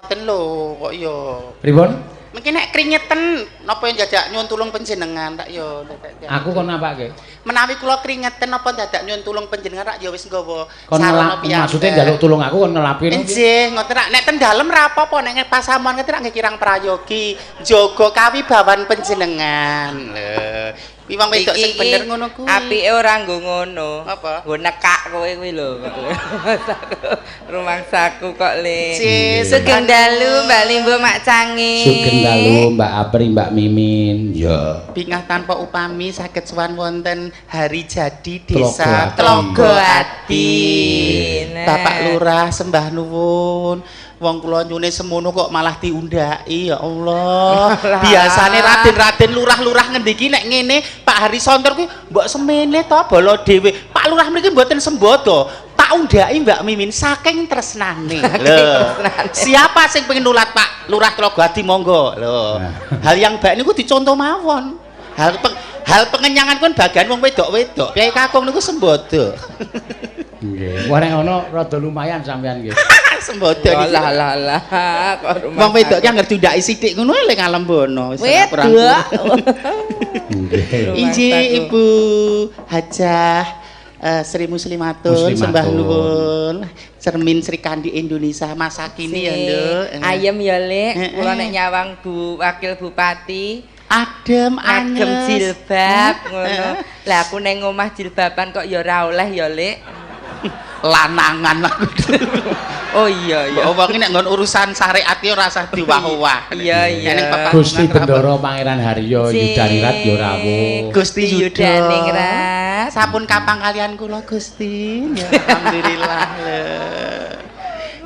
Ngoten lho kok ya. Pripun? Mungkin nek kringeten napa dadak nyuwun tulung panjenengan tak ya. Aku kon napake? Menawi kula kringeten napa dadak nyuwun tulung panjenengan rak ya wis nggawa sarana piyambak. Maksude njaluk tulung aku kon ngelapi. Nggih, ngoten rak nek ten dalem ra apa-apa, nek pasamuan ngeten rak nggih kirang prayogi jaga kawibawan panjenengan. Lho, kuwi wong wedok sing bener ngono kuwi. Apike ora nggo ngono. Apa? Nggo nekak kowe kuwi lho. Rumangsaku kok le. Sugeng dalu Mbak Limbo Mak Cange. Sugeng dalu Mbak Apri, Mbak Mimin. Ya. Bingah tanpa upami saged sowan wonten hari jadi Desa Tlogoadi. Bapak Lurah sembah nuwun. Wong kula nyune semono kok malah diundhaki ya Allah. Biasane raden-raden lurah-lurah ngendi iki nek ngene Pak Hari Sonter kuwi mbok semene to bala dhewe. Pak Lurah mriki mboten sembodo. Tak undhaki Mbak Mimin saking tresnane. Lho. Siapa sing pengen nulat Pak Lurah Tlogoadi monggo. Lho. Hal yang baik niku dicontoh mawon. Hal pengenyangan kun bagian wong wedok-wedok. Kyai kakung niku sembodo. Nggih. Wah nek ngono rada lumayan sampean nggih. Sembodo niku. Lah lah lah kok wong wedok ki anggere diundhaki sithik ngono le ngalembono wis ora kurang. Nggih. Injih Ibu Hajah Sri Muslimatun sembah nuwun. Cermin Sri Kandi Indonesia masa kini ya, Nduk. Ayem ya, Lek. Kula nek nyawang Bu Wakil Bupati adem agem jilbab ngono. Lah aku ning omah jilbaban kok ya ora oleh ya, Lek. Lanangan aku. Oh iya iya. Wong iki nek nggon urusan syariat ki ora usah diwah-wah. Iya iya. Gusti Bendara Pangeran Haryo Yudanirat ya rawuh. Gusti Yudaningrat. Sampun kapang kalian kula Gusti. Ya alhamdulillah lho.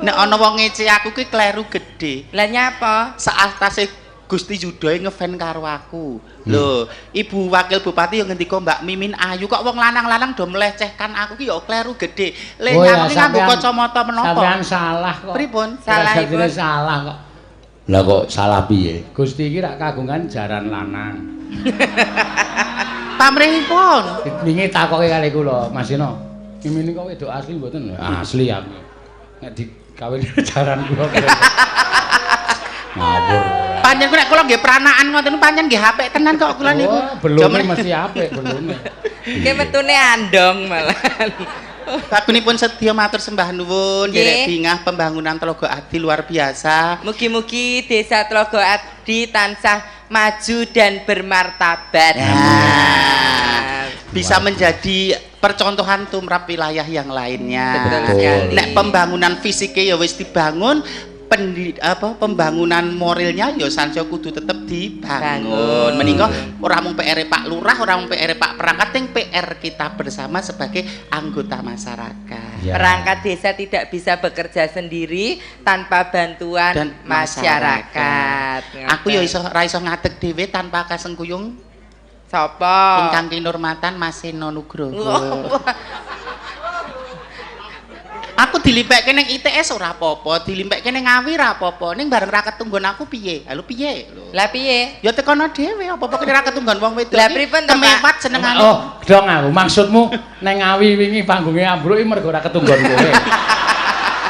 Nek ana wong ngece aku ki kleru gedhe. Lah nyapa? Saatase Gusti Yudoe ngefan karo aku. Lho, Ibu Wakil Bupati yo ngendika Mbak Mimin ayu kok wong lanang-lanang do melecehkan aku ki yo kleru gedhe. Le nyampe nganggo kacamata menapa? Sampean salah kok. Pripun? Salah ibu. Salah kok. Lah kok salah piye? Gusti iki rak kagungan jaran lanang. Pamrihipun. Wingi takoke kali kula, Mas Seno. Mimin kok wedok asli mboten? Asli aku. Nek dikawin jaran kula. Ngawur. Pancen nek kula nggih pranaan ngoten pancen nggih apik tenan kok kula niku. Belum mesti apik belum. Ki metune andong malah. Sabenipun sedya matur sembah nuwun nderek bingah pembangunan Tlogoadi luar biasa. Mugi-mugi Desa Tlogoadi tansah maju dan bermartabat. Nah, bisa menjadi percontohan tumrap wilayah yang lainnya. Betul sekali. Nek pembangunan fisiknya ya wis dibangun, pembangunan moralnya ya sansaya kudu tetep dibangun. Menika ora mung PR Pak Lurah, ora mung PR Pak Perangkat, ting PR kita bersama sebagai anggota masyarakat. Ya. Perangkat desa tidak bisa bekerja sendiri tanpa bantuan dan masyarakat. Aku ya iso ora iso ngadeg dhewe tanpa kasengkuyung sapa? Ingkang kinurmatan Mas Seno Nugroho. Aku dilimpeke ning ITS ora apa-apa, dilimpeke ning Ngawi ora apa-apa. Ning bareng ra ketunggon aku piye? Lha piye? Lah piye? Ya tekono dhewe apa-apa kene ra ketunggon wong wedok. Lah pripun to, Pak? Kemewat senengane. Oh, dong aku. Maksudmu ning Ngawi wingi panggunge ambruk iki mergo ora ketunggon kowe.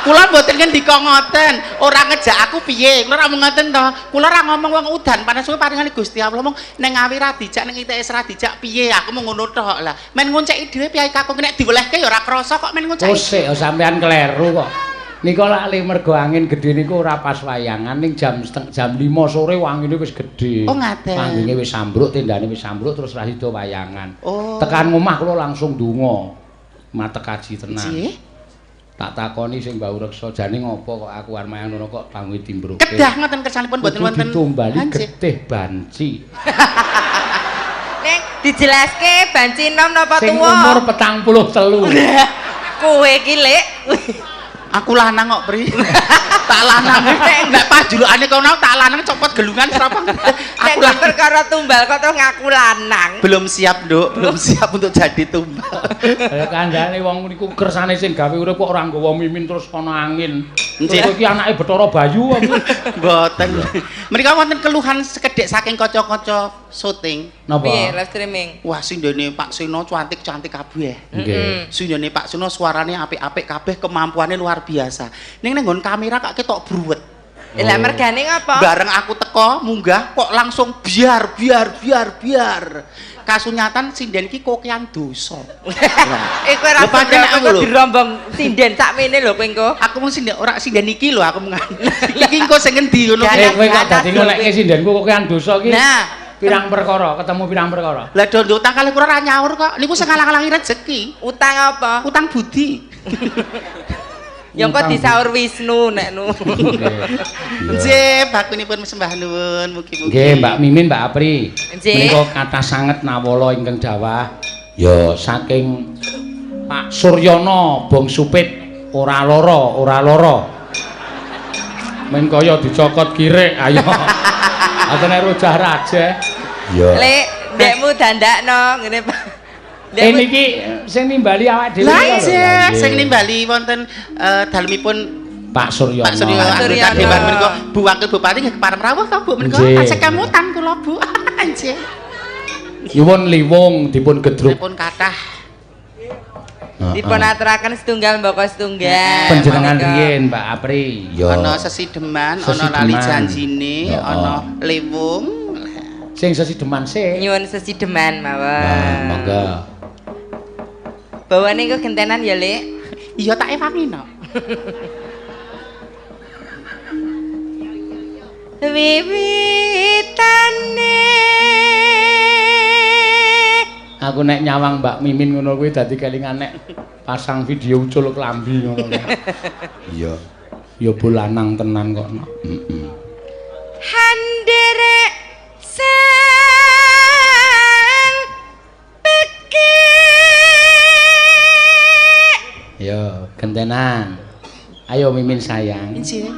Kula mboten ngendika ngoten, ora ngejak aku piye? Kula ora mung ngoten to. Kula ora ngomong wong udan panas kuwi paringane Gusti Allah mung ning Ngawi ra dijak ning ITS ra dijak piye? Aku mung ngono tok lah. Men ngonceki dhewe piye kakung nek diwelehke ya ora krasa kok men ngonceki. Oh sik sampean kleru kok. Nika lak le mergo angin gedhe niku ora pas wayangan ning jam 5 sore angine wis gedhe. Oh ngaten. Panggunge wis ambruk, tendane wis ambruk terus ra sida wayangan. Oh. Tekan omah kula langsung ndonga. Matek kaji tenan. Nggih. Tak takoni sing mbau reksa jane ngopo kok aku arep mayang ngono kok panggunge dimbruke. Kedah ngoten kersanipun mboten wonten ditumbali getih banci. Nek dijelaske banci nom napa tuwa? Sing umur 43. Kowe iki, Lek. Aku lanang kok, Pri. Tak lanang. Nek pajulukane kono tak lanang copot gelungan sapa. Aku lan perkara tumbal kok terus ngaku lanang. Belum siap, Nduk. Belum siap untuk jadi tumbal. Lah kandhane wong niku kersane sing gawe urip kok ora nggawa mimin terus ana angin. Terus iki anake Bathara Bayu apa? Mboten. Menika wonten keluhan sekedhik saking kanca-kanca syuting. Napa? Piye live streaming? Wah, sindene Pak Seno cantik-cantik kabeh. Nggih. Sindene Pak Seno suarane apik-apik kabeh, kemampuane luar biasa. Ning nang nggon kamera kok ketok bruwet. Lah mergane ngapa? Bareng aku teko munggah kok langsung biar biar biar biar. Kasunyatan sinden iki kokean dosa. Eh kowe ora kok dirombong sinden sakmene lho kowe engko. Aku mung sinden ora sinden iki lho aku mung. Iki engko sing ngendi ngono. Eh kowe kok dadi ngolekke sindenku kokean dosa iki. Nah, pirang perkara, ketemu pirang perkara. Lah do utang kalih kula ora nyaur kok. Niku sing ngalang-alangi rejeki. Utang apa? Utang budi. Ya kok disaur Wisnu nek nu. Nggih, bakunipun sembah nuwun mugi-mugi. Nggih, Mbak Mimin, Mbak Apri. Menika kathah sanget nawala ingkang dawah. Ya saking Pak Suryono Bong Supit ora lara, ora lara. Men kaya dicokot kirik, ayo. Atene rojah raja. Iya. Lek, ndekmu dandakno ngene Pak. Niki sing nimbali awake dhewe. Lah nggih, sing nimbali wonten dalemipun Pak Suryono. Pak Suryono anggota dewan menika Bu Wakil Bupati nggih kepareng rawuh to Bu menika tasih kemutan kula Bu. Nggih. Nyuwun liwung dipun gedruk. Dipun kathah. Dipun aturaken setunggal mbaka setunggal. Panjenengan riyin Mbak Apri. Ya. Ana sesideman, ana lali janjine, ana liwung. Sing sesideman sik. Nyuwun sesideman mawon. Nah, monggo. Bawane engko gentenan ya, Lek. Iya tak ewangi no. Wiwitane aku nek nyawang Mbak Mimin ngono kuwi dadi kelingan nek pasang video ucul klambi ngono. Iya. Ya bolanang tenan kok no. Heeh. Handerek sang pekik. Yo, gentenan. Ayo Mimin sayang. Nggih.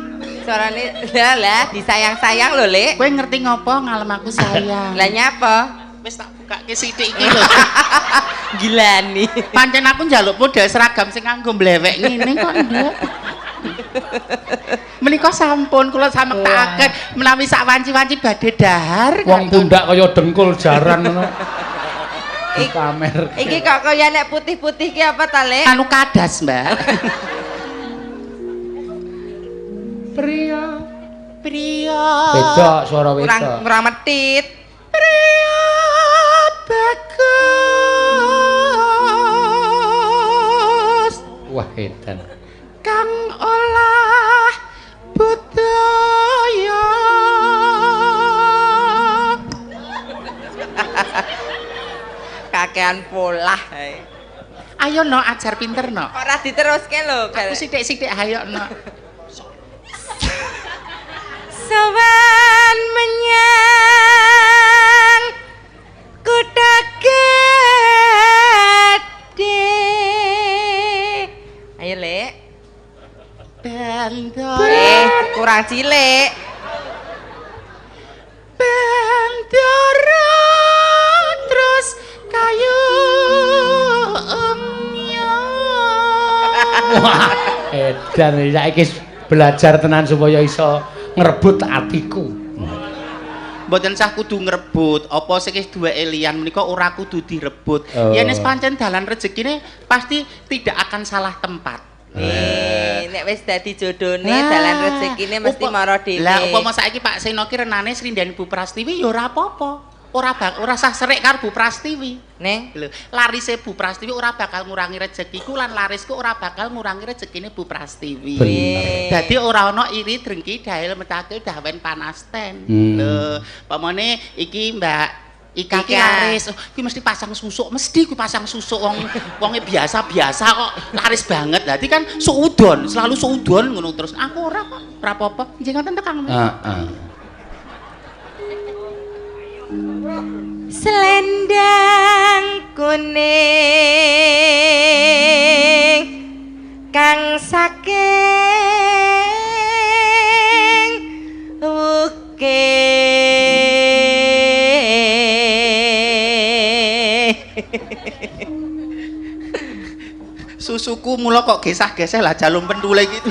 Suarane lah disayang-sayang lho, Lek. Kowe ngerti ngopo ngalem aku sayang? Lah nyapa? Wis tak bukake sithik iki lho. Gilani. Pancen aku njaluk model seragam sing nganggo mlewek ngene kok, Nduk. Menika sampun kula samektakaken menawi sak wanci-wanci badhe dahar. Wong pundak kaya dengkul jaran ngono. Pamer. Iki kok kaya nek putih-putih ki apa ta, Lek? Anu kadas, Mbak. Pria. Pria. Wedok suara wedok. Kurang metit. Pria bagus. Wah, edan. Kang olah budaya. Kakean polah. Ayo no ajar pinter no. Ora diteruske lho. Aku sithik-sithik ayo no. Sowan menyang kutha gedhe. Ayo Lek. Bendoro. Kurang cilik. Bendoro terus kayu emyo. Wah, edan saiki belajar tenan supaya iso ngrebut atiku. Mboten sah kudu ngrebut, apa sing wis duweke liyan menika ora kudu direbut. Oh. Yen wis pancen dalan rezekine pasti tidak akan salah tempat. Nek wis dadi jodone dalan rezekine mesti mara dhewe. Lah upama saiki Pak Seno ki renane srindan Bu Prastiwi ya ora apa-apa. Ora sah serik karo Bu Prastiwi. Neng, lho, larise Bu Prastiwi ora bakal ngurangi rezekiku lan larisku ora bakal ngurangi rezekine Bu Prastiwi. Dadi ora ana iri drengki dael metakil dawen panasten. Lho, pamane iki Mbak Ika ki laris, oh, ki mesti pasang susuk, mesti ki pasang susuk wong wonge biasa-biasa kok laris banget. Dadi kan suudon, selalu suudon ngono terus. Aku ora kok, ora apa-apa. Nggih ngoten to Kang. Heeh. Selendang kuning kang saking wukir. Susuku mula kok gesah-geseh lah jalum pendule iki.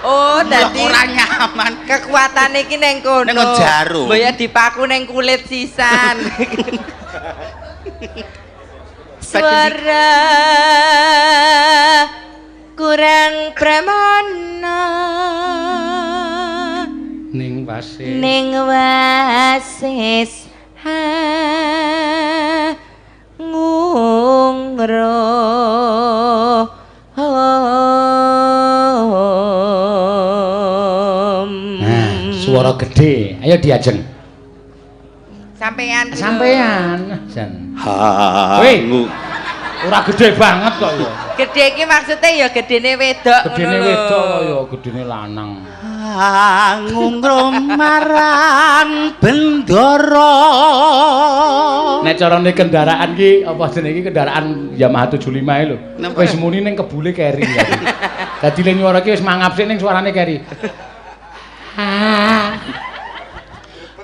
Oh, dadi ora nyaman. Kekuatane iki neng kono. Neng jarum. Mbok ya dipaku neng kulit sisan. Suara kurang pramana. Wasis. Ning wasis ngungro. Nah, suara gede. Ayo diajeng. Sampean. Sampean. Jan. Woi. Ora gede banget kok ya. Gede iki maksudnya ya gedene wedok ngono lho. Gedene wedok kok ya gedene lanang. Ngungro marang bendara. Nek carane kendaraan ki apa jenenge iki kendaraan Yamaha 75 e lho. Wis muni ning kebule keri. Dadi le nyuara ki wis mangap sik ning suarane keri.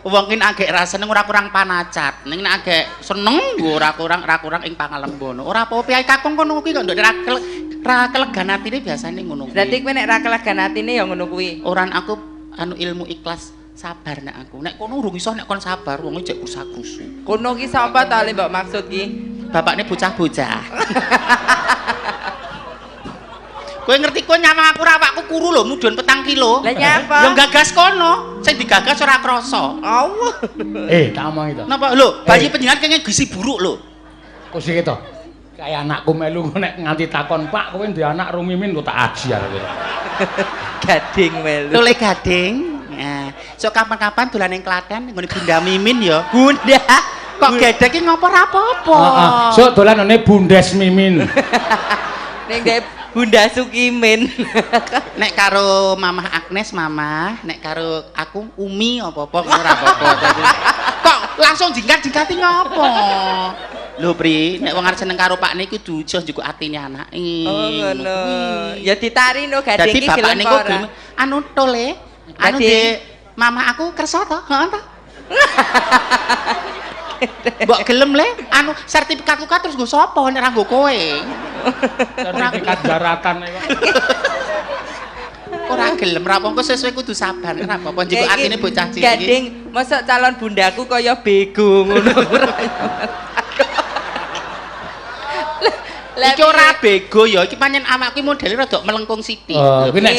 Wong ki nek agek ra seneng ora kurang panacat. Ning nek agek seneng ora kurang ing pangalembono. Ora apa-apa piye kakung kono kuwi kok ndok ra kelegan atine biasane ngono kuwi. Berarti kowe nek ra kelegan atine ya ngono kuwi. Ora aku anu ilmu ikhlas sabar nek aku. Nek kono urung iso nek kon sabar wong jek krusa-krusu. Kono ki sapa to le mbok maksud ki? Bapakne bocah-bocah. Kowe ngerti kowe nyawang aku ra awakku kuru lho mudhun 4 kilo. Lah nyapa? Ya gagas kono, sing digagas ora krasa. Allah. Tak omongi to. Napa lho, bayi panjenengan kenging gizi buruk lho. Kok sik to? Kaya anakku melu nek nganti takon, "Pak, kowe ndek anak Rumimin kok tak aji arep." Gading melu. Tole gading. Nah, sok kapan-kapan dolan ning Klaten nggone Bunda Mimin ya. Bunda. Kok gedhek iki ngopo ra apa-apa. Heeh. Sok dolan ngene Bundes Mimin. Ning Bunda Sukimin. Nek karo Mamah Agnes, Mamah, nek karo aku Umi apa-apa ngono ora apa-apa. Kok langsung jingkat-jingkati ngopo? Lho Pri, nek wong arep seneng karo pakne iku kudu iso njukuk atine anake. Oh ngono. Ya ditari no gading iki gelem ora. Anu tole, anu Dik, Mamah aku kersa to? Heeh to. Mbok gelem le, anu sertifikat luka terus nggo sapa nek ora nggo kowe. Sertifikat daratan kok. Ora gelem ra apa-apa sesuai kudu sabar ora apa-apa njukuk atine bocah cilik. Gading, mosok calon bundaku kaya bego ngono ora. Iki ora bego ya, iki pancen awakku modele rada melengkung sithik. Oh, kuwi nek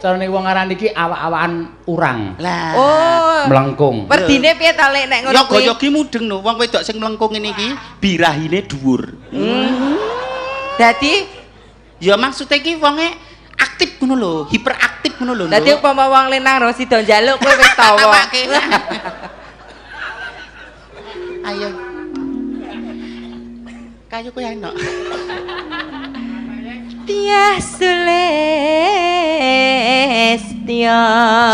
carane wong aran iki awak-awakan urang. Lah. Oh. Melengkung. Werdine piye to lek nek ngono kuwi? Yoga-yogi mudeng no, wong wedok sing melengkung ngene iki birahine dhuwur. Dadi ya maksude iki wonge aktif ngono lho, hiperaktif ngono lho. Dadi upama wong lenang ro sida njaluk kowe wis tawa. Ayo. Kayu kowe enak. Tiah Sulistya.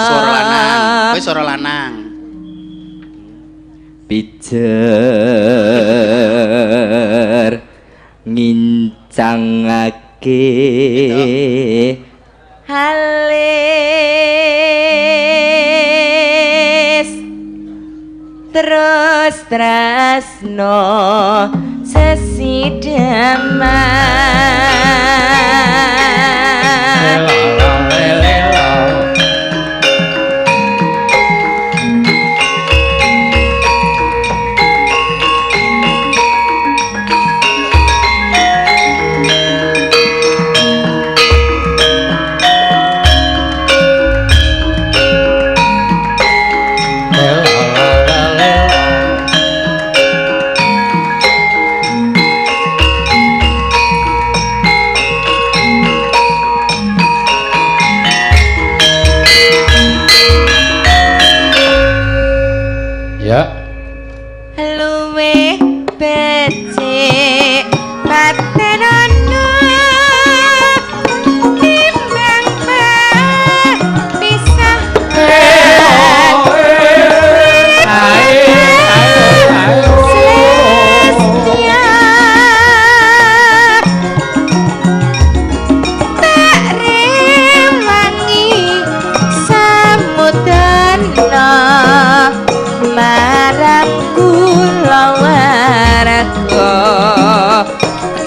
Swara lanang, kowe swara lanang. Pijer ngincangake halis terus trasno sesideman. Luwih becik patenono timbang pisah. Tak rewangi samudana marang kula warga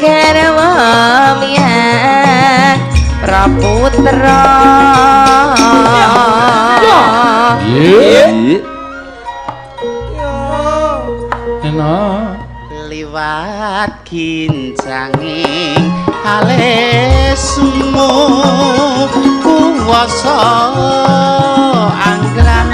garwa miyang praputra. Liwat kincanging alismu kuwasa anggrang.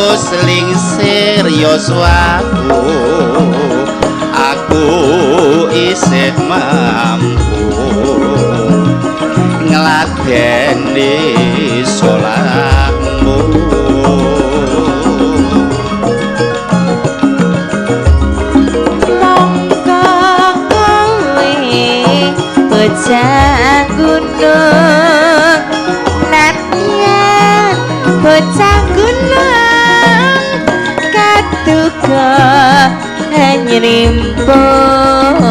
wis lingsir yuswaku, aku isih mampu ngladeni salahmu. Monggo kowe bocah gunung, nadyan bocah gunung kaduga nyrimpung.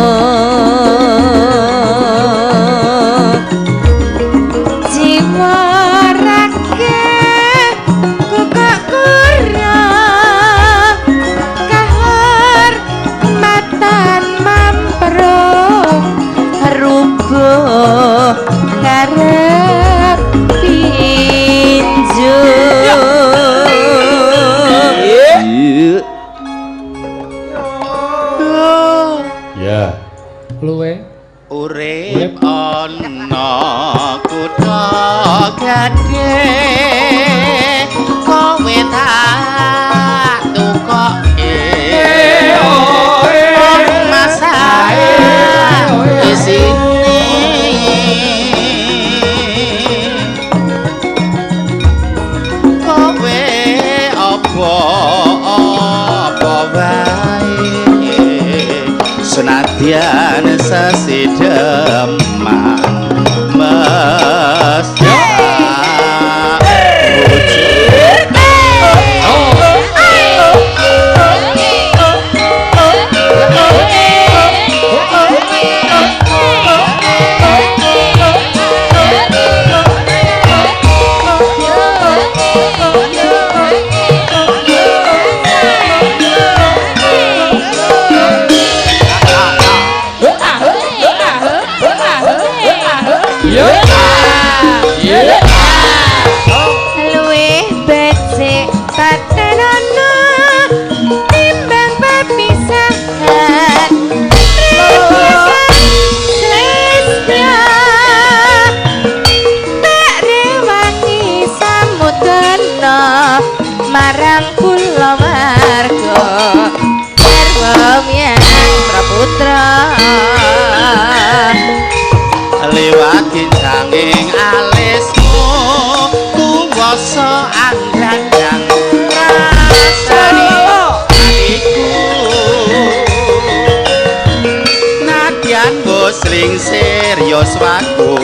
Jiwa raga ku kok kurang kahormatan mamprung rubuh ngarep pinju. Ya. Luwe Urip ana kutha gedhe, kowe tak tukoke masak isine. Kowe apa apa wae senadyan sesideman mesti tak wujud. Luwih becik patenono timbang papisahan. Tresna tak rewangi samudana marang kulawarga garwa miyang putra. Liwat ginjanging alismu kuwasa angrandang rasane atiku. Nadyan wis lingsir yuswaku,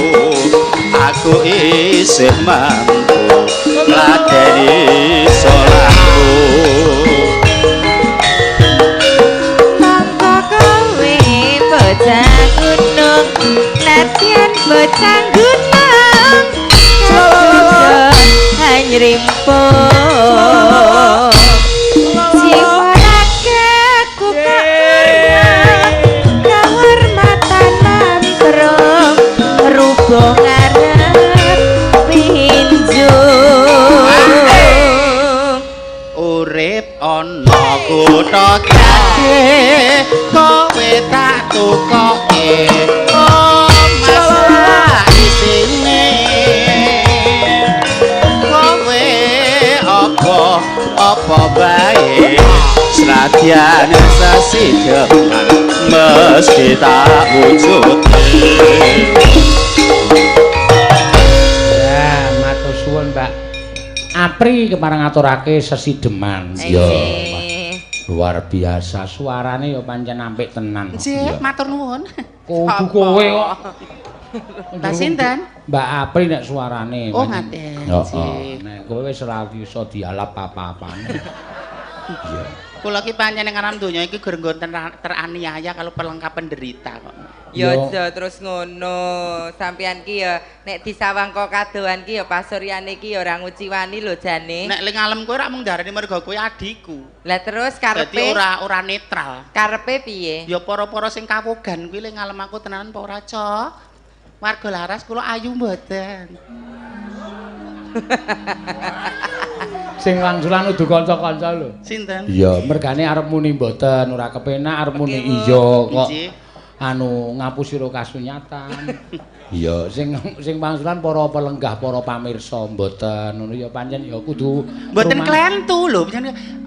aku isih mampu ngladeni salahku. Monggo kowe bocah gunung, nadyan bocah gunung kaduga nyrimpung. Jiwa ragaku kok kurang kahormatan mamprung rubuh ngarep pinjung. Urip ana kutha gedhe, kowe tak tukoke omah isine. Kowe apa apa bae senadyan sesideman mesti tak wujudke. Ya, matur suwun, Mbak Apri kepareng ngaturake sesideman. Ya. Luar biasa suarane ya pancen apik tenan. Nggih, matur nuwun. Kudu kowe kok. Mbak sinten? Mbak Apri nek suarane. Oh, ngaten. Heeh. Nek kowe wis ora iso dialap apa-apane. Iya. Kula ki pancen ing alam donya iki gur nggon teraniaya kalau pelengkap penderita kok. Ya aja terus ngono. Sampeyan ki ya nek disawang kok kadohan ki ya pasuryane ki ya ora nguciwani lho jane. Nek ling alem kowe ora mung ndarani mergo kowe adikku. Lah terus karepe? Dadi ora netral. Karepe piye? Ya para-para sing kawogan kuwi ling alem aku tenanan apa ora, Cok? Warga Laras kula ayu mboten. Sing wangsulan udu kanca-kanca lho. Sinten? Iya, mergane arep muni mboten, ora kepenak arep muni iya kok. anu ngapusi ro kasunyatan. Iya, sing sing pangsulan para pelenggah, para pamirsa mboten ngono ya pancen ya kudu mboten klentu lho.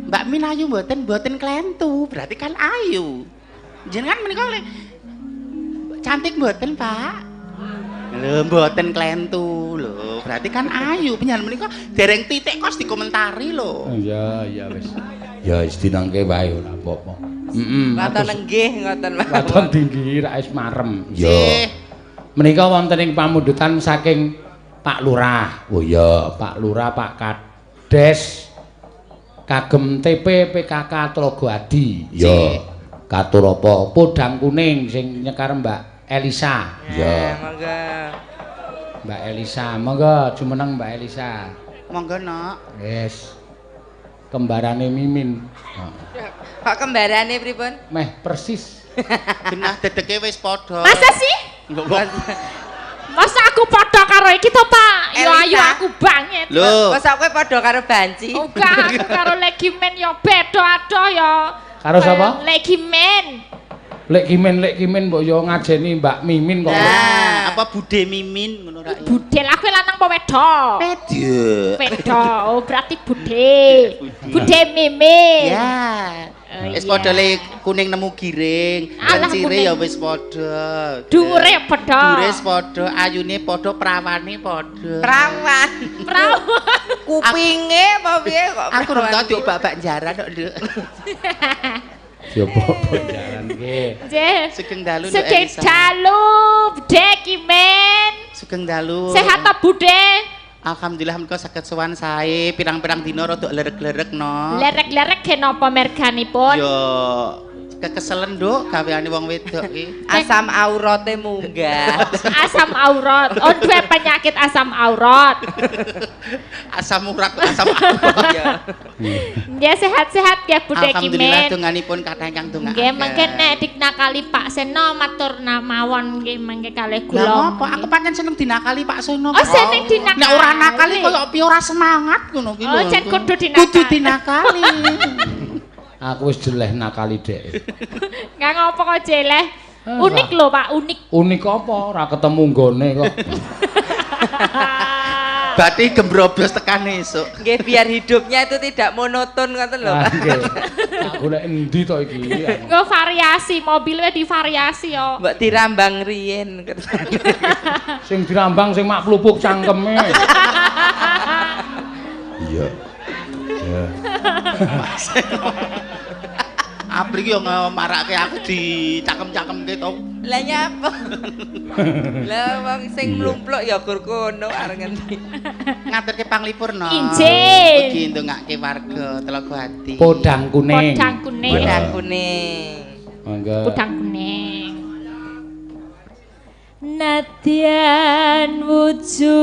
Mbak Min ayu mboten, mboten klentu, berarti kan ayu. Jenengan menika cantik mboten, Pak? Lho, mboten klentu lho, berarti kan ayu. Panjenengan menika dereng titik kos dikomentari lho. Iya, iya wis. Ya wis dinangke wae ora apa-apa. Heeh. Waton nggih ngoten mawon. Waton tinggi ra wis marem. Iya. Menika wonten ing pamundutan saking Pak Lurah. Oh iya, Pak Lurah, Pak Kades kagem TP PKK Tlogoadi. Iya. Katur apa? Podang kuning sing nyekar Mbak Elisa. Iya. Monggo. Mbak Elisa, monggo jumeneng Mbak Elisa. Monggo, Nok. Yes. Kembarane Mimin. Kok kembarane pripun? Meh persis. Genah dedeke wis padha. Masa sih? Masa aku padha karo iki to, Pak? Ya ayu aku banget. Lho. Masa kowe padha karo banci? Enggak, aku karo Legimen ya beda adoh ya. Karo sapa? Legimen. Legimen, Legimen mbok yo ngajeni Mbak Mimin kok. Nah, apa Bude Mimin ngono ra? Bude lah kowe lanang apa wedok? Wedok. Wedok. Oh, berarti Bude. Bude Mimin. Ya. Wis padha le kuning nemu giring, lencire ya wis padha. Dhuwure padha. Dhuwure padha, ayune padha, prawane padha. Prawan. Prawan. Kupinge apa piye kok? Aku rung tau diobak-bak jaran kok, Nduk. Ya apa jaran nggih. Nggih. Sugeng dalu Nduk Sugeng Elisa. dalu, Bude Kimen. Sugeng dalu. Sehat ta Bude? Alhamdulillah menika saged sowan sae, pirang-pirang dina rada lerek-lerek no. Lerek-lerek ge napa merganipun? Yo kekeselen Nduk gaweane wong wedok iki. Asam aurate munggah. Asam aurat. Oh, duwe penyakit asam aurat. Asam urat, asam aurat. Nggih sehat-sehat ya Bude Alhamdulillah Kimen. donganipun kathah ingkang dongaaken. Nggih mangke nek diknakali Pak Seno matur mawon nggih mangke kalih Lah kula. ngopo? Aku pancen seneng dinakali Pak Seno. Oh, seneng dinakali. Nek ora nakali koyo piye ora semangat ngono ki lho. Oh, jan kudu dinakali. Kudu dinakali. Aku wis jeleh nakali dhek. Enggak ngopo kok jeleh. Unik lho Pak, unik. Unik apa? Ora ketemu nggone kok. Berarti gembrobos tekane esuk. Nggih biar hidupnya itu tidak monoton ngoten lho Pak. Nggih. Tak golek endi to iki? Nggo variasi, mobilnya divariasi yo. Mbok dirambang riyen. Sing dirambang sing mak plupuk cangkeme. Iya. Ya. Apri ki yo ngemarake aku dicangkem-cangkemke to. Lah nyapa? Lah wong sing mlumpluk ya gur kono arep ngendi. Ngaturke panglipur no. Injih. Ugi ndongake warga Tlogoadi. Podang kuning. Podang kuning. Podang kuning. Monggo. Podang kuning. Nadyan wujud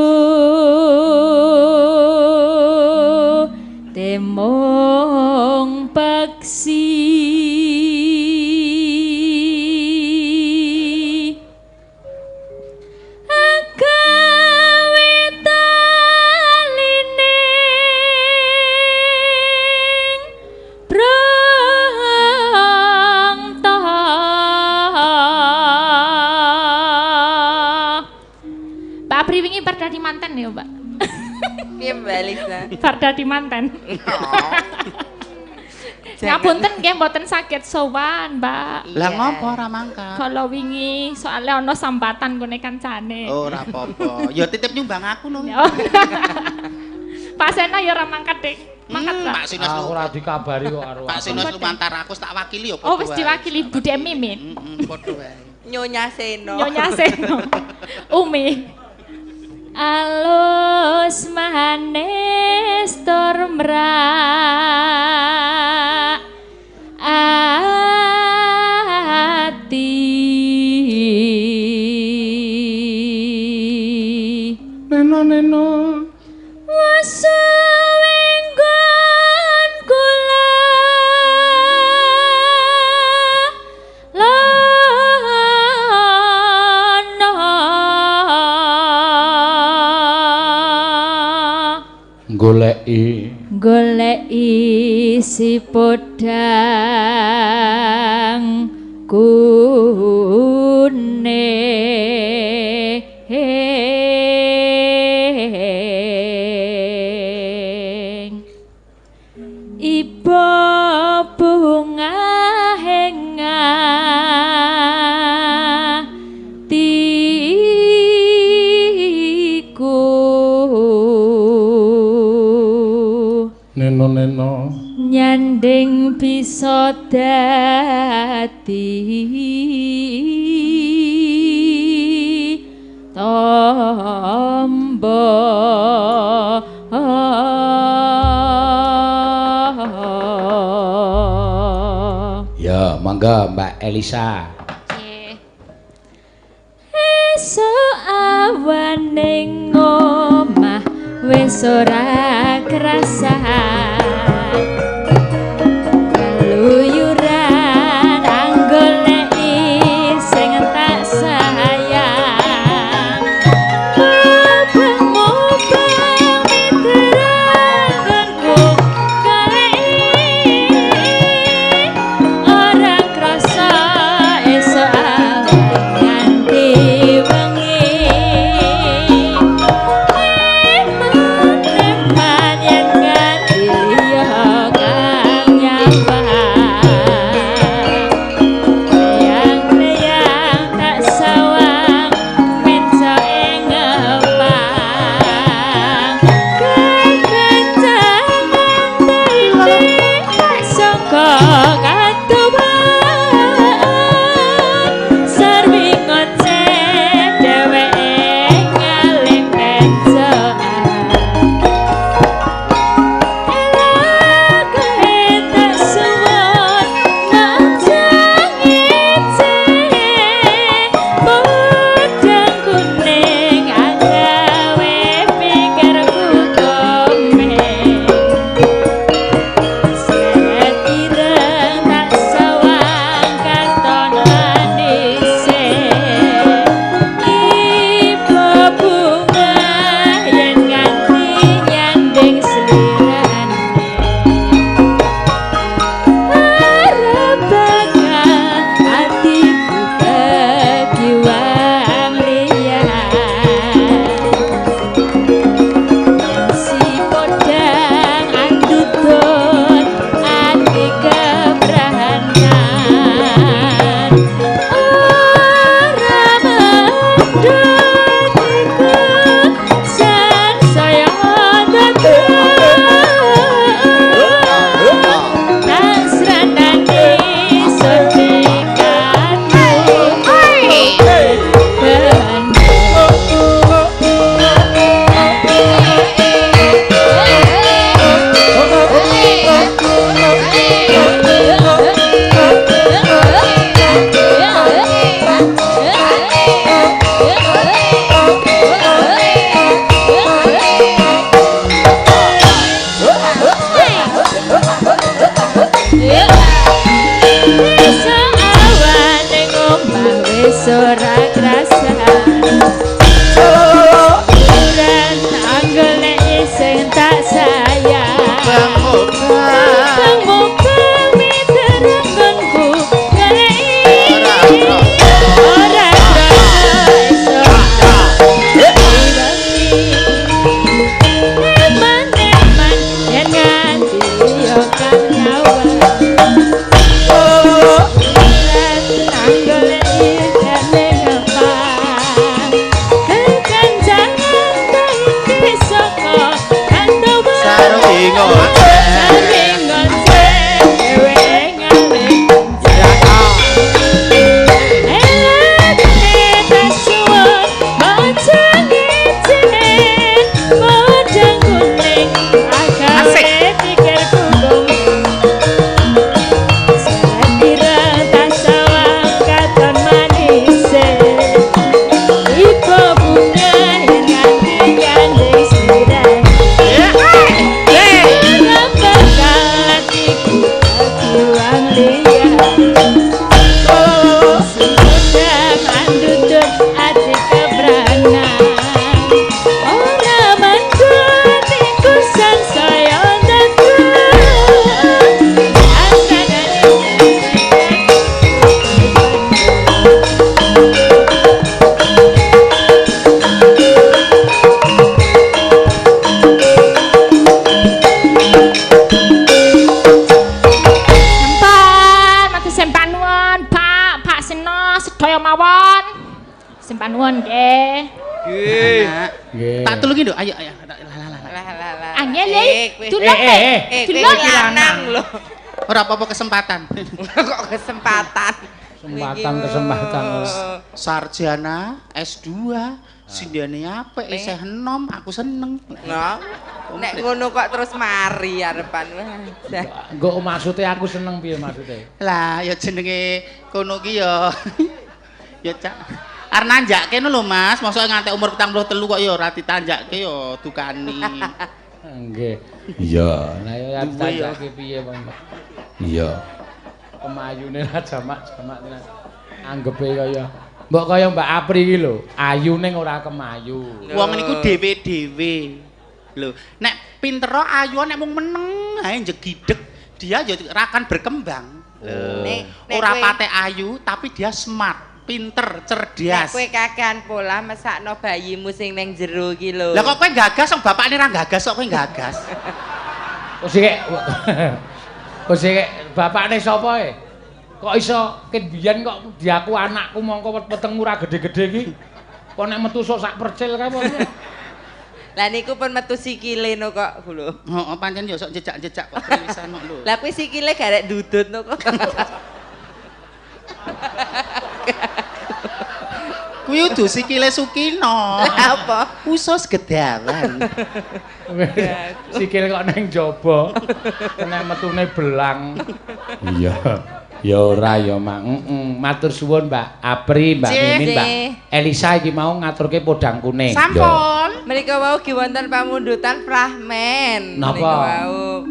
temong paksi agawe talining brangta. Mbak Apri wingi bar dadi manten ya, Mbak? Piye Mbak Elisa? Bar dadi manten. Ngapunten nggih mboten saged sowan, Mbak. Lah ngopo ora mangkat? Kalau wingi soalnya ana sambatan gone kancane. Oh, ora apa-apa. Ya titip nyumbang aku lho. Pak Seno ya ora mangkat, Dik. Mangkat ta? Pak Seno ora dikabari kok karo. Pak Seno lumantar aku tak wakili ya padha. Oh, wis diwakili Bude Mimin. Heeh, padha wae. Nyonya Seno. Nyonya Seno. Umi. Alus manis tur mrak ati. Neno neno wasuwenggon kula lana goleki goleki si podang Kuning. Iba bunga atiku. Neno neno nyanding bisa dadi tombo. Ya, monggo Mbak Elisa. Esuk awane ngomah wis ora krasan, keluyuran anggoleki sing tak sayang. Mubeng-mubeng miteranganku goleki, ora krasa esuk awan nganti wengi. Eman-eman yen nganti liya kang nyawang, leyang-leyang tak sawang mencoke ngepang. Kekencangan titik saka katuwaan, sarwi ngoceh dheweke ngalih pecokan. Elake tak suwun maca ngece, podang kuning agawe pikirku komeng. Seret ireng tak sawang katon manise, iba bunga yen nganti nyanding slirane. Arep bakal atiku kegiwang liyan, yen si podang andudun ati kepranan. Ora mendut iku sansaya dadi tasranane sedekatmu. Esuk awan ning omah wis ora krasan, Uran anggoleki sing tak sayang. Mubeng-mubeng miteranganku goleki, ora krasa esuk wengi. Eman-eman yen nganti liya kang nyawang, uran anggoleki jane ngepang. Kekancangan iki saka katuwaan, Sarwi ngoceh. Sarwi ngoceh dheweke ngalih. Elake tak suwun maca ngece, podang kuning agawe pikirku gomeng. Seret ireng tak sawang katon manise, iba bunga yen nganti nyanding slirane. Ora bakal atiku kegiwang liya, si podang andudut ati kepranan. Ora mandut iku sansaya dados. Asranane. Sembah nuwun nggih. Nggih. Nggih. Tak tulungi nduk, ayo ayo. Lah lah lah. Angel e. Dulung. Dulung lanang lho. Ora apa-apa kesempatan. Kok kesempatan? Kesempatan. Sarjana S2, sindene apik, isih enom, aku seneng. Nah, nek ngono kok terus mari arepan. Engko maksude aku seneng piye maksude? Lah, ya jenenge kono ki ya. Ya cak. Arep nanjake ngono lho, Mas. Mosok nganti umur 43 kok ya ora ditanjake ya dukani. Nggih. Iya, lah ya ditanjake piye, Pak? Iya. Kemayune ra jamak-jamak tenan. Anggepe kaya mbok kaya Mbak Apri iki lho, ayu ning ora kemayu. Wong niku dhewe-dhewe. Lho, nek pintero ayu nek mung meneng ae njegideg, dia ya ora akan berkembang. Lho, ora patek ayu tapi dia smart, pinter, cerdas. Nek kowe kakean pola mesakno bayimu sing ning jero iki lho. Lah kok kowe gagas wong bapakne ra gagas kok kowe gagas. Wis iki wis iki bapakne sapa e? Kok iso ket biyen kok diaku anakku mongko wetengmu ra gedhe-gedhe iki. Kok nek metu sok sak percil kae apa? Lah niku pun metu sikile no kok lho. Heeh, pancen ya sok jejak-jejak kok pisan kok lho. Lah kuwi sikile garek ndudut no kok. Kuwi udu sikile Sukino. Lah apa? Usus gedawan. Sikil kok neng jaba. Nek metune belang. Iya. Ya ora ya, Mak. Matur suwun Mbak Apri, Mbak Mimin, Mbak Elisa iki mau ngaturke podang kuning. Sampun. Menika wau ki wonten pamundutan Prahmen. Napa? Menika wau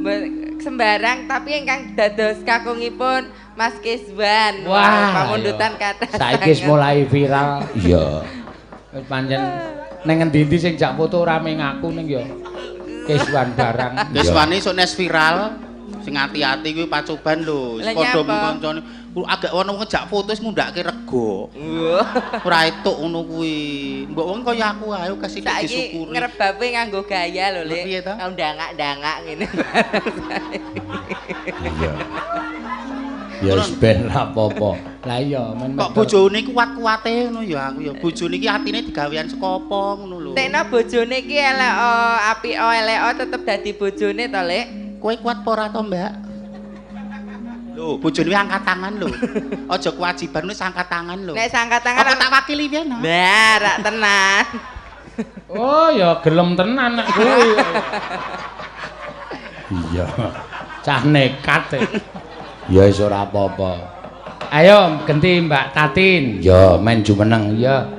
sembarang tapi ingkang dados kakungipun Mas Kiswan. Wah, pamundutan kathah. Saiki wis mulai viral. Iya. Wis pancen ning ngendi-endi sing jak foto ora mung aku ning ya Kiswan barang. Kiswane sok nes viral. Sing ati-ati kuwi pacoban lho. Padha kancane. Agak ono ngejak foto wis ngundhake rega. Ora etuk ngono kuwi. Mbok wong kaya aku ae kasih disyukuri. Saiki ngrebape nganggo gaya lho, Lek. Ndangak-ndangak ngene. Iya. Ya wis ben ra apa-apa. Lah iya men kok bojone kuat-kuate ngono ya aku ya. Bojone iki atine digawean saka apa ngono lho. Tekno bojone iki elek apik elek tetep dadi bojone to, Lek. Kowe kuat apa ora to, Mbak? Lho, bojone kuwi angkat tangan lho. Aja kewajiban wis angkat tangan lho. Nek angkat tangan apa tak wakili piye no? Lah, rak tenan. Oh, ya gelem tenan nek kuwi. Iya. Cah nekat e. Ya wis ora apa-apa. Ayo genti Mbak Tatin. Ya men jumeneng ya.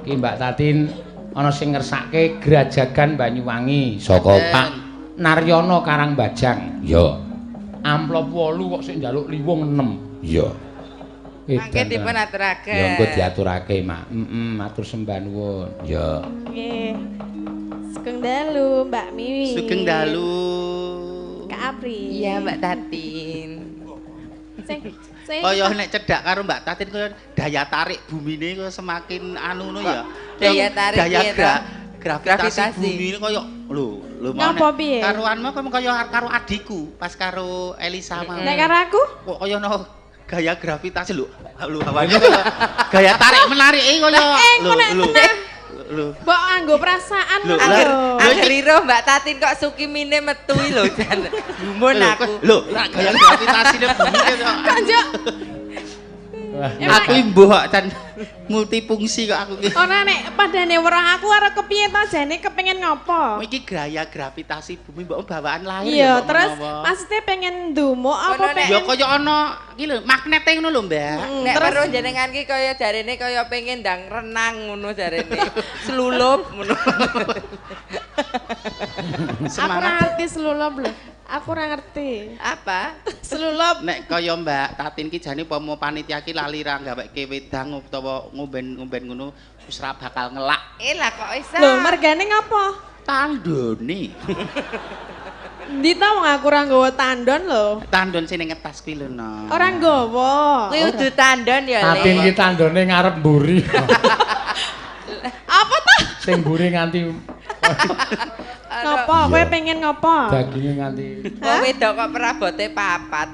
Iki Mbak Tatin ana sing ngersake Grajagan Banyuwangi saka Pak Naryono Karangbajang. Ya. Amplop 8 kok sik njaluk liwung 6. Ya. Mangke dipun aturake. Ya engko diaturake, Mak. Heeh, matur sembah nuwun. Ya. Nggih. Sugeng dalu, Mbak Miwi. Sugeng dalu. Kak Apri. Iya, Mbak Tatin. Kaya nek cedhak karo Mbak Tatin kaya daya tarik bumine kaya semakin anu ngono ya. Daya tarik daya gravitasi bumine kaya lho lho mau nek karuanmu kaya karo adikku pas karo Elisa mau. Nek karo aku kok kaya ono gaya gravitasi lho lho hawane kaya gaya tarik menarik iki kaya lho lho lho. Mbok nganggo perasaan lho. Angger iro Mbak Tatin kok sukimine metu iki lho jan. Gumun aku. Lho, gaya gravitasine bumi kok. Kok njuk. Aku imbuh kok can multifungsi kok aku iki. Ora nek padane weruh aku karo kepiye to jane kepengin ngopo? Iki gaya gravitasi bumi mbok bawaan lahir. Iya, terus maksudnya pengen ndumuk apa pengen ya kaya ana iki lho magnete ngono lho, Mbak. Nek weruh jenengan ki kaya jarene kaya pengen ndang renang ngono jarene. Selulup ngono. Aku ora ngerti selulup lho. Aku ora ngerti. Apa? Selulup. Nek kaya Mbak Tatin ki jane pomo panitia ki lali ra gaweke wedang utawa ngomben-ngomben ngono wis ra bakal ngelak. Lah kok iso? Lho, mergane ngopo? Tandone. Endi ta wong aku ora nggawa tandon lho. Tandon sing ning ngetas kuwi lho, no. Ora nggawa. Kuwi udu tandon ya, Lek. Tatin ki tandone ngarep mburi. Apa ta? Sing mburi nganti ngopo? Kowe pengen ngopo? Daginge nganti. Wong wedok kok prabote papat.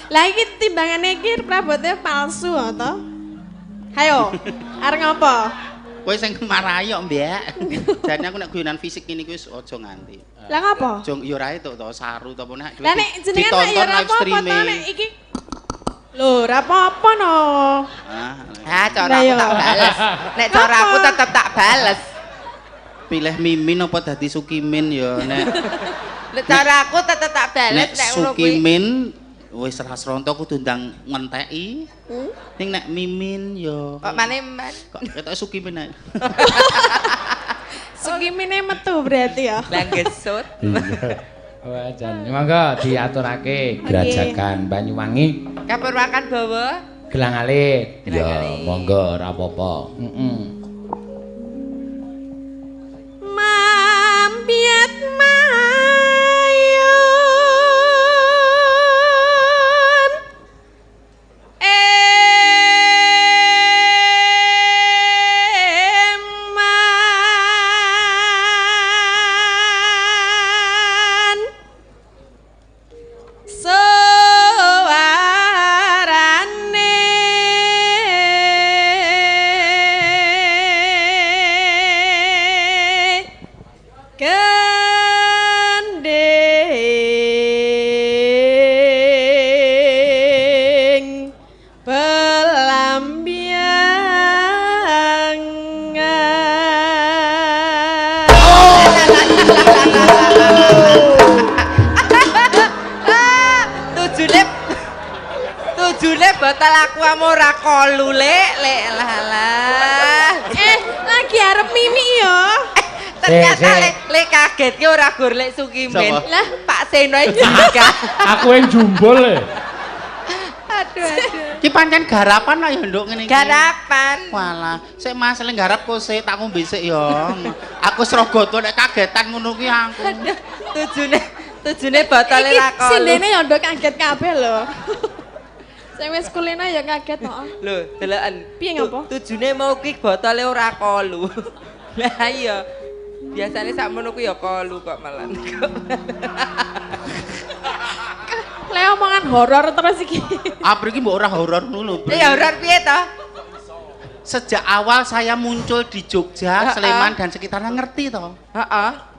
Lah iki timbangane iki prabote palsu to? Hayo, arep ngopo? Kowe sing marahi kok, Mbak. Jane aku nek guyonan fisik ngene iki wis aja nganti. Lah ngopo? Aja ya ora itu to, saru to apa nek Lah nek jenengan ya ora apa-apa to nek iki. Lho, ora apa-apa no. Ah, cara aku tak bales. Nek cara aku tetep tak bales. Pilih Mimin apa dadi Sukimin ya nek. Nek cara aku tetep tak bales nek ngono kuwi. Sukimin wis ra sronto kudu ndang ngenteki. Ning nek Mimin ya kok maneh-man. Kok ketoke Sukimin ae. Sukimine metu berarti ya. Lah gesut. Iya. Wah, jan monggo diaturake Grajagan Banyuwangi. Kapurwakan bawa gelang alit. Ya, monggo ora apa-apa. Heeh. Mampiat mayun eman suarane gending pelambiangan. Tujune botol aku ora kolu lek lek lah. Lagi arep mimi yo. Ternyata lek kaget ki ora gur lek Sukimin. Lah Pak Seno juga. Aku yang jumbol le. Aduh aduh. Ki pancen garapan lah ya nduk ngene iki. Garapan. Walah, sik Mas sing garap kok sik tak ngombe sik ya. Aku srogoto nek kagetan ngono ki aku. Tujune botole ra kolu. Sindene ya nduk kaget kabeh lho. Sing wis kulino ya kaget kok. Lho, deloken. Piye ngopo? Tujune mau ki botole ora kolu. Lah iya. Biasane sakmono ku ya kolu kok malah. Le omongan horor terus iki. Apri iki mbok ora horor ngono lho. Ya horor piye to? Sejak awal saya muncul di Jogja, Sleman dan sekitarnya ngerti to. Heeh.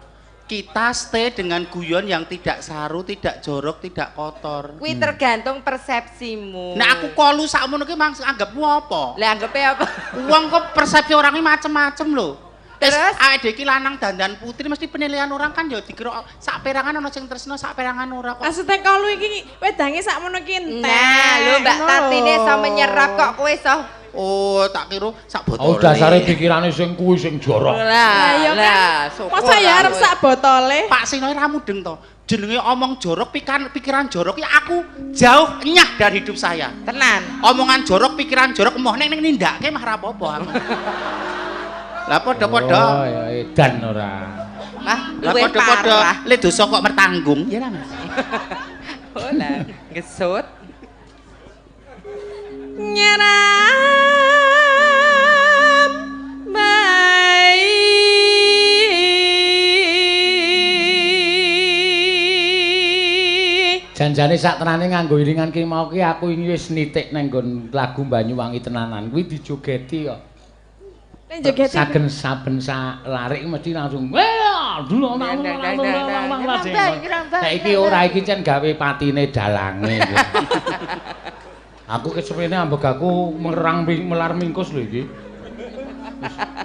Kita stay dengan guyon yang tidak saru, tidak jorok, tidak kotor. Kuwi tergantung persepsimu. Nek aku kolu sakmono ki langsung anggapmu apa? Lah anggepe apa? Wong kok persepsi orangnya macem-macem lho. Terus awake dhewe iki lanang dandan putri mesti penilaian orang kan ya dikira sak perangan ana sing tresno, sak perangan ora kok. Maksudnya kolu iki wedange sakmono ki entek. Nah, lho Mbak Tatine iso menyerap kok kowe iso. Oh, tak kira sak botole. Oh, dasare pikirane sing kuwi sing jorok. Lah, lah, masa ya arep sak botole? Pak Seno ora mudeng to. Jenenge omong jorok, pikiran jorok ki aku jauh enyah dari hidup saya. Tenan. Omongan jorok, pikiran jorok emoh nek nindakake mah ra apa-apa aku. Lah padha-padha. Oh, ya edan ora. Wah, lah padha-padha le dosa kok mertanggung ya lah, Mas. Oh lah, gesut. Nyeram bayi. Janjane sak tenane nganggo iringan ki mau ki aku iki wis nitik nang nggon lagu Banyuwangi tenanan kuwi dijogeti kok. Saben saben sak larik mesti langsung wah dulu iki ora iki cen gawe patine dalange. Aku kesemene ambek aku merang melar mingkus lho iki.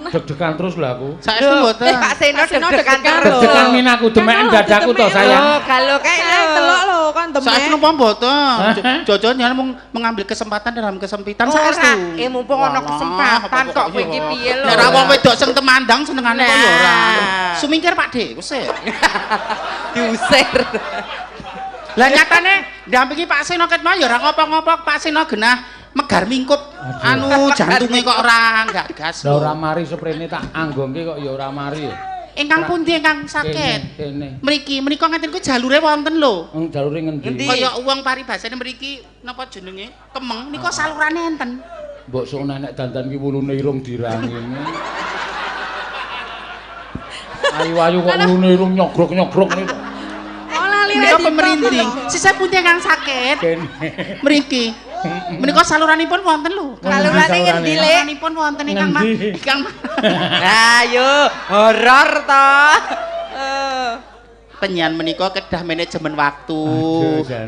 Deg-degan terus lho aku. Saestu mboten. Pak Seno deg-degan terus. Deg-degan min aku demeken dadaku to sayang. Lho, kalau kae telok lho kon demek. Saestu napa mboten? Jojo nyen mung mengambil kesempatan dalam kesempitan saestu. Eh mumpung ana kesempatan kok kowe iki piye lho. Nek ra wong wedok sing temandang senengane kok ya ora. Sumingkir Pak De, usir. Diusir. Lah nyatane ndampingi Pak Seno ket mau ya ora ngopo-ngopo, Pak Seno genah megar mingkup anu jantunge kok ora gagas. Lah ora mari seprene tak anggongke kok ya ora mari. Ingkang pundi ingkang sakit? Mriki menika ngaten ku jalure wonten lho. Wong jalure ngendi? Kaya wong paribasane mriki napa jenenge? Kemeng nika salurane enten. Mbok sok nek dandan ki wulune irung dirangi. Ayu-ayu kok wulune irung nyogrok-nyogrok niku. Oh lali Menika pemerinding. Sisih pundi ingkang sakit? Kene. Mriki. Menika saluranipun wonten lho. Salurane ngendi, Lek? Saluranipun wonten ingkang Ngendi? Ingkang Ayo, horor to. Penyian menika kedah manajemen waktu.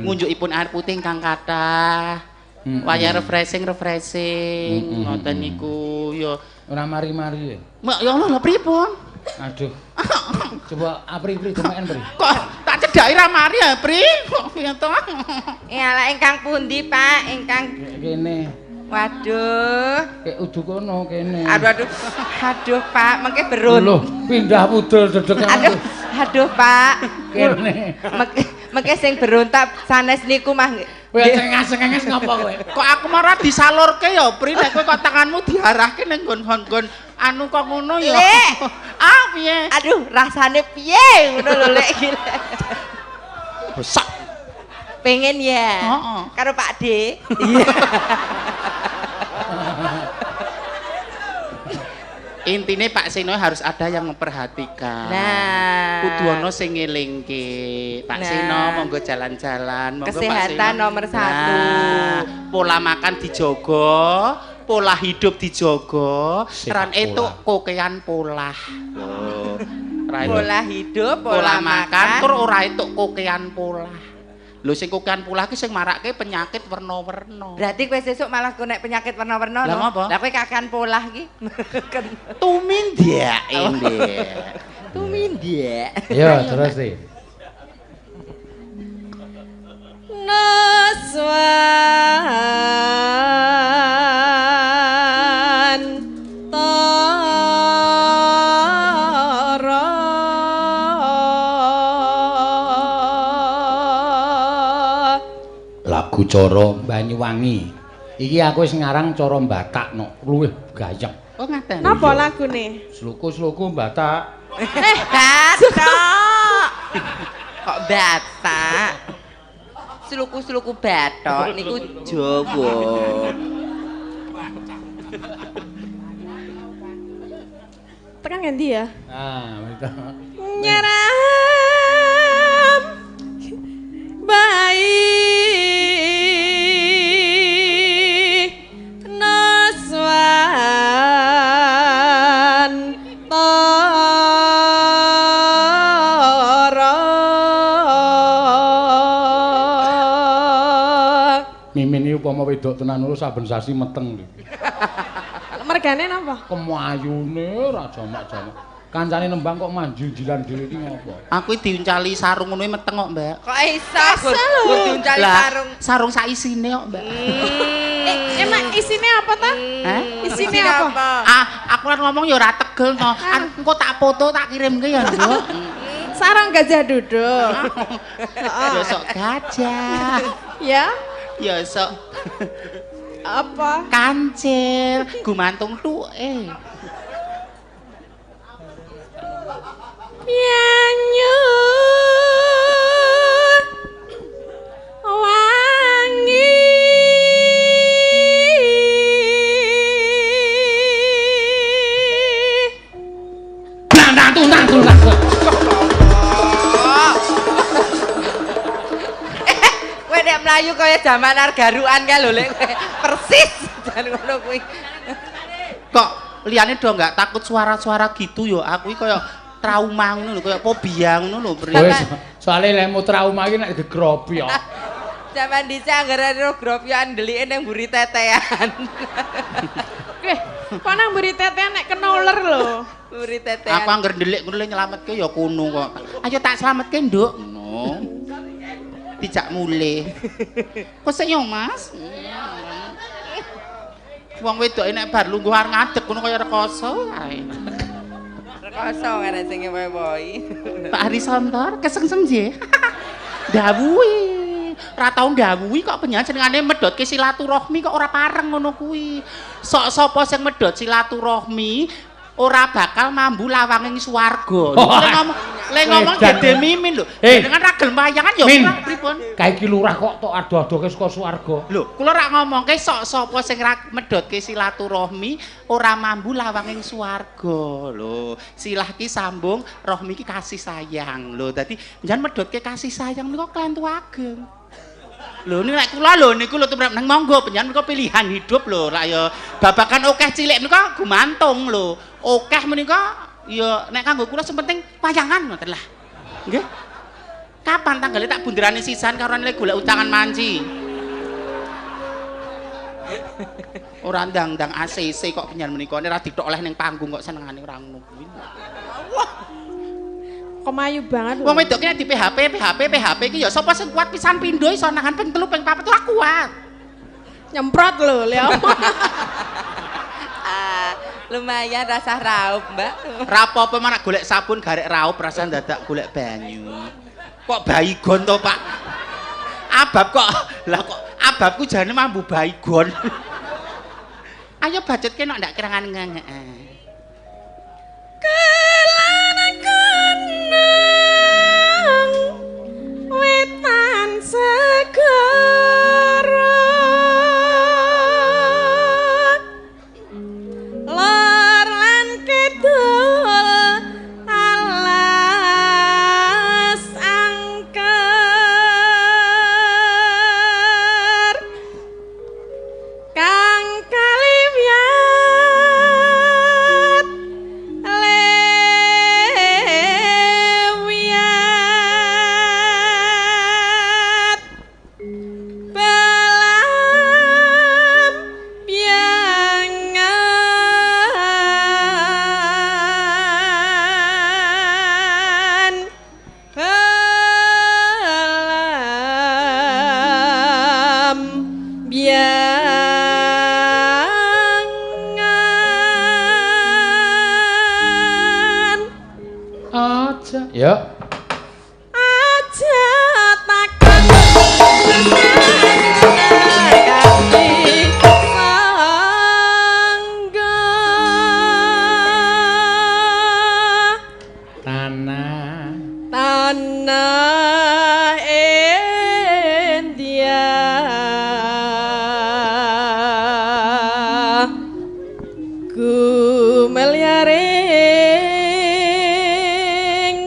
Ngunjukipun air putih ingkang kathah. Wayah refreshing refreshing ngoten niku ya. Ora mari-mari ya. Mak ya Allah lha pripun? Aduh. Coba Apri-pri demeken Pri. Kok tak cedhaki ra mari ya, Pri? Kok piye to? Ala ingkang pundi, Pak? Ingkang kene. Waduh. Kek udu kono kene. Aduh aduh. Aduh, Pak, mengke berun. Loh, pindah pudel dedek. Aduh, aduh, Pak. Kene. Mengke sing berontak sanes niku mah. Kowe cengas-cenges ngopo kowe? Kok aku marah disalurke ya, Pri? Nek kowe kok tanganmu diarahke ning nggon-nggon anu kok ngono ya. Lek. Ah, piye? Aduh, rasane piye ngono lho Lek iki. Besak. Pengen ya. Heeh. Karo Pak D. Iya. Intine Pak Seno harus ada yang memperhatikan. Nah. Kudu ana sing ngelingke. Pak Nah. Seno monggo jalan-jalan, monggo Pak Kesehatan Seno. nomor satu. Nah, pola makan dijogo, pola hidup dijogo, ran etuk kokean polah. Lho. Pola hidup, pola makan, tur ora etuk kokean polah. Lho sing kokean polah ki sing marake penyakit werna-werna. Berarti kowe sesuk malah kowe nek penyakit werna-werna Lah ngopo? Lah kowe kakean polah ki. Tumindak ndek. Tumindak. Yo terus sih. Naswan tara Lagu cara Banyuwangi. Iki aku wis ngarang cara Batak no, luwih gayeng. Oh ngaten. Napa lagune? Sluku-sluku Batak. Batok. Kok Batak? Sluku-sluku batok niku Jawa. Tekan ngendi ya? Ah, itu. Nyeram bayi naswan tara. Mimin iki upama wedok tenan lho saben sasi meteng lho. Mergane napa? Kemayune ora jamak-jamak. Kancane nembang kok manjil-jilan dhewe iki ngopo? Aku diuncali sarung ngono meteng kok, Mbak. Kok iso gur diuncali sarung? Sarung sak isine kok, Mbak. Emang isine apa ta? Hah? Isine apa? Ah, aku lan ngomong ya ora tegel to. Engko tak foto tak kirimke ya, Nduk. Sarung gajah duduk. Ya sok gajah. Ya. Ya sok apa? Kancil, gumantung tuke. Nyanyu wangi Nang nang nang nang. Kowe nek mlayu kaya jaman argarukan kae lho Lek kowe. Persis jan ngono kuwi. Kok liyane do enggak takut suara-suara gitu ya? Aku iki kaya trauma ngono lho, kaya fobia ngono lho, Pri. Wis, soalé lek mu trauma iki nek gegropi ya. Jaman dhisik anggere ro gropyokan ndelike ning mburi tetean. Kok nang mburi tetean nek kena uler lho. Mburi tetean. Aku angger ndelik ngono le nyelametke ya kono kok. Ayo tak slametke, Nduk. Ngono. Dijak mulih. Kok sik yo, Mas? Wong wedoke nek bar lungguh arep ngadeg ngono kaya rekoso kae. Rekoso ngene sing ngewewohi. Pak Harisontor kesengsem nggih. Dawuhi. Ora tau ndawuhi kok penjenengan senengane medhotke silaturahmi kok ora pareng ngono kuwi. Sok sapa sing medhot silaturahmi Ora bakal mambu lawanging swarga. Lho, le ngomong le ngomong Edan. Dede Mimin lho. Eh. Jenengan ra gelem wayangan ya Min. ora pripun? Kae iki lurah kok tok ado-adoke saka swarga. Lho, kula rak ngomongke sok sapa sing ra medhotke silaturahmi ora mambu lawanging swarga. Lho, silah ki sambung, rohmi ki kasih sayang. Lho, dadi njan medhotke kasih sayang menika klentu ageng. Lho niku nek kula lho niku lho tumrap nang monggo panjenengan menika pilihan hidup lho. Lak ya babakan akeh cilik menika gumantung lho. Akeh menika ya nek kanggo kula sing penting wayangan ngoten lah. Nggih. Kapan tanggale tak bunderane sisan karo lek golek utangan manci. Ora ndang-ndang ACC kok panjenengan menika nek ora dithok oleh ning panggung kok senengane ora ngono kuwi. Kemayu banget lho. Wong wedok ki nek di PHP, PHP, PHP ki ya sapa sing kuat pisan pindho iso nahan ping 3 ping 4 ora kuat. Nyemprot lho, Leo. Ah, lumayan rasa raup, Mbak. Ra apa-apa manak golek sabun garek raup rasane dadak golek banyu. Kok baygon to, Pak? Abab kok lah kok ababku jane mambu baygon. Ayo bacutke nek ndak kirangan ngenge. Kelana kenang wetan segara lor lan kidul alas angker kang kaliwat lewiat belam biangan belam biangan Aja. Ya. aja takon kasih sangga Tanah tanah India gumelyaring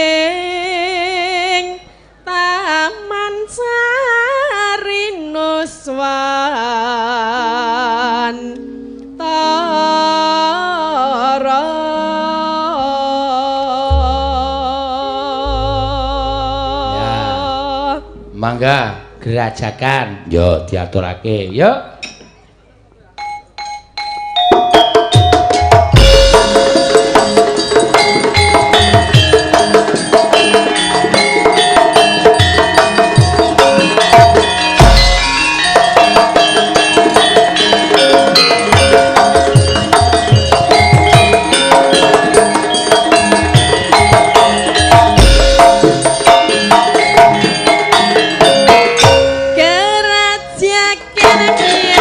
gumelyaring taman sari nuswan tara. Ya. Mangga gerajakan. Yo diaturake. Yo. Gerajakan.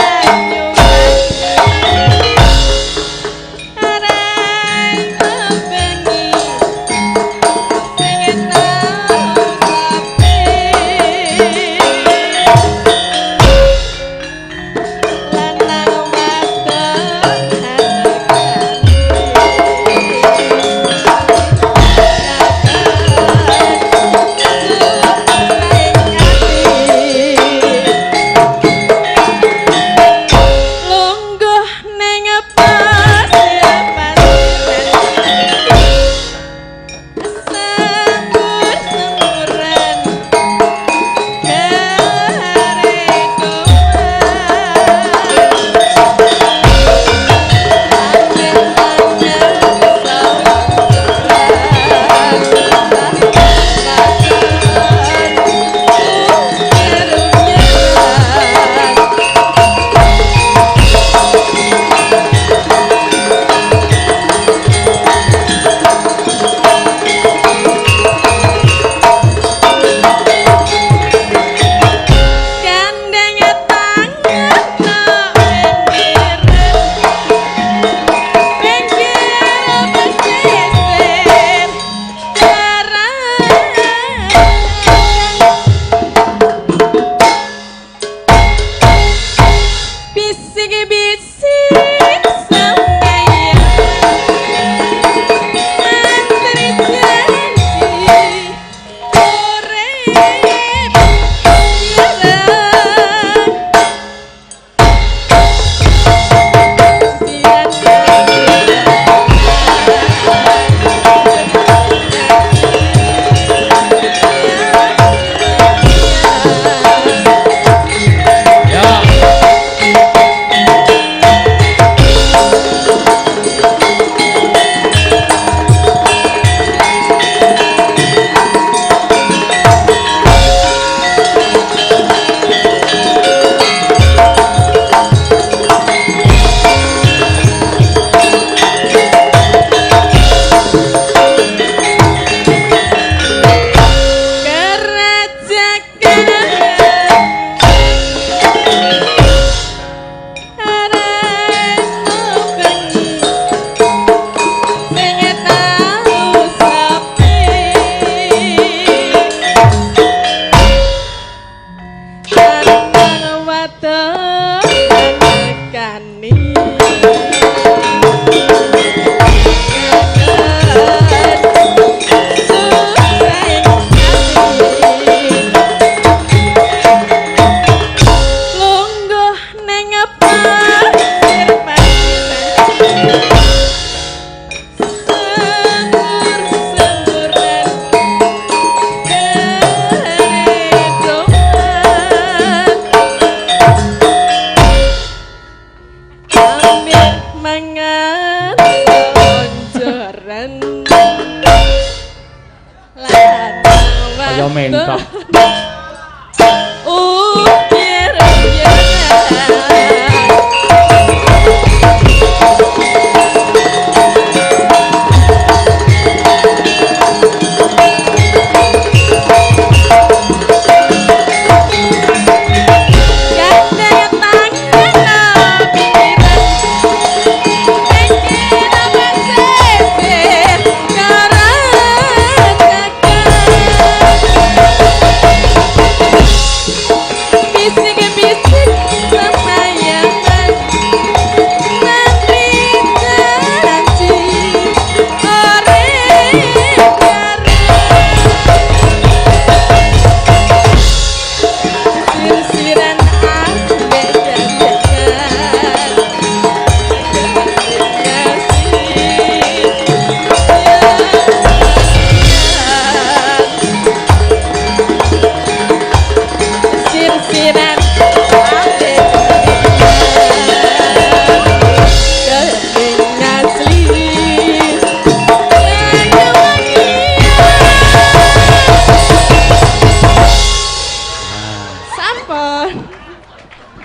Mentok.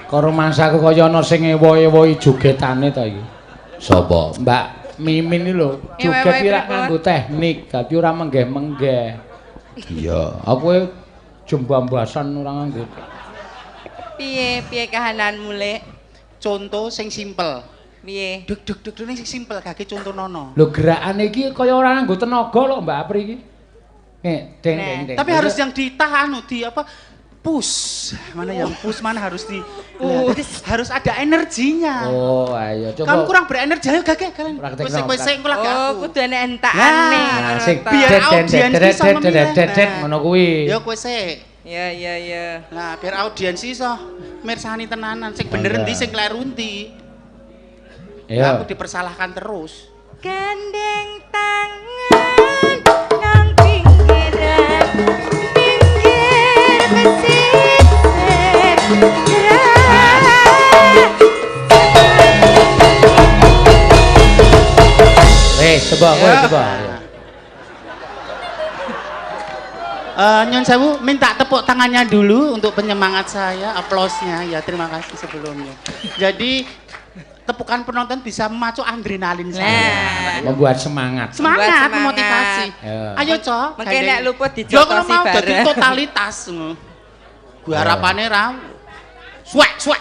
Karo mangsaku kaya ana sing ewa-ewahi jogetane ta iki. Sapa? Mbak Mimin iki lho, joget iki rak nganggo teknik, dadi ora menggeh-menggeh. Iya, aku jembambasan ora nganggo. Piye, piye kahananmu, Lek? Contoh sing simpel. Piye? Duk duk duk sing simpel kage contoh nono. Lho gerakane iki kaya ora nganggo tenaga lho Mbak Apri iki. Nek, deng deng deng. Tapi harus yang ditahan di apa? Push, mana yang push, mana harus di push. Harus ada energinya. Oh, ayo coba. Kamu kurang berenergi, ayo gage kalian. Wis engko lagi aku. Oh, kudu enek entakane. Nah, sing biar audiens iso memilih. Ngono kuwi. Ya kowe sik. Ya ya ya. Nah, biar audiens iso mirsani tenanan sing bener endi sing kleru endi. Ya. Aku dipersalahkan terus. Gandeng tangan nang pinggiran. Wes, coba kowe coba. Nyun sewu, minta tepuk tangannya dulu untuk penyemangat saya, aplausnya. Ya, terima kasih sebelumnya. Jadi tepukan penonton bisa memacu adrenalin saya. Membuat semangat. Semangat, memotivasi. Ayo, Cok. Mungkin nek luput dijotosi bareng. Dadi totalitas. Gue harapannya ra suwek suwek.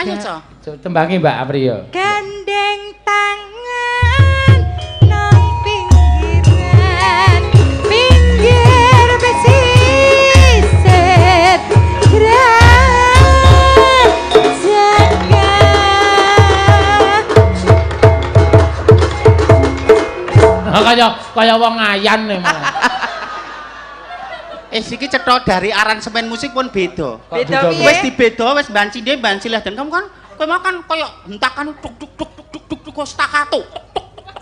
Ayo, Cok. Tembangi Mbak Apri yo. Gandeng tangan nang pinggiran, pinggir pesisir Kaya kaya wong ayan nih malah. Iki cetha dari aransemen musik pun beda. Beda piye? Wis dibeda, wis bancine banci lah dan kamu kan kowe mau kan koyo hentakan tuk tuk tuk tuk tuk tuk kok staccato.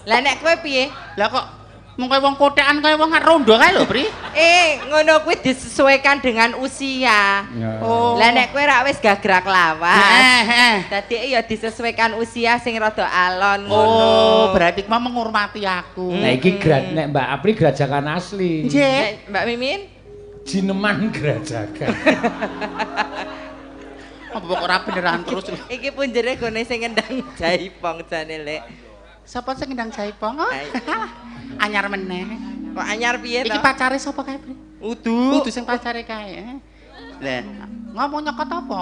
Lah nek kowe piye? Lah kok mung kaya wong kothekan kaya wong rondo kae lho, Pri. Ngono kuwi disesuaikan dengan usia. Oh. Lah nek kowe rak wis gagrak lawas. Heeh. Dadi ya disesuaikan usia sing rada alon ngono. Oh, berarti mau menghormati aku. Nah iki nek Mbak Apri grajakan asli. Nggih. Mbak Mimin jineman grajakan. Apa kok ora beneran terus. Iki punjere gone sing ngendang jaipong jane, Lek. Sapa sing ngendang jaipong? Oh. Anyar meneh. Kok anyar piye to? Iki pacare sapa kae, Pri? Udu. Udu sing pacare kae. Lah, ngomong nyokot apa?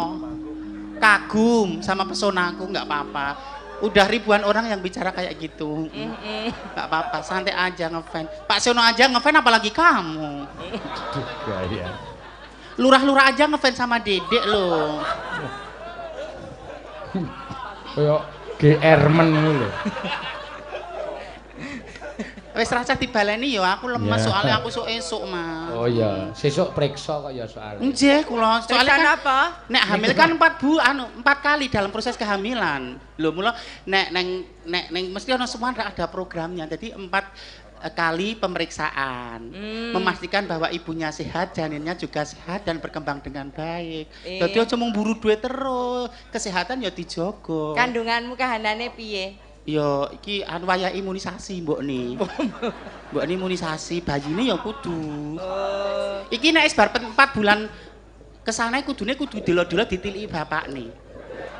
Kagum sama pesonaku enggak apa-apa. Udah ribuan orang yang bicara kayak gitu. Enggak apa-apa, santai aja ngefan. Pak Sono aja ngefan apalagi kamu. Aduh, gaya. Lurah-lurah aja ngefan sama Dedek loh. Kayak GR men ngono lho. Wis rasa dibaleni ya, aku lemes soalnya aku esuk-esuk, Mas. Oh iya, sesuk periksa kok ya soalnya. Nggih, kula. Soalnya kan apa? Nek hamil kan 4 kali dalam proses kehamilan. Lho mula nek neng mesti ana semua ada programnya. Jadi 4 kali pemeriksaan. Memastikan bahwa ibunya sehat, janinnya juga sehat dan berkembang dengan baik. Dadi aja mung buru duit terus, kesehatan ya dijogo. Kandunganmu kahanane piye? Ya iki anu wayah imunisasi mbok ni. Mbok ni imunisasi bayine ya kudu. Oh. Iki nek wis bar 4 bulan kesana kudune kudu delo-delo ditiliki bapakne.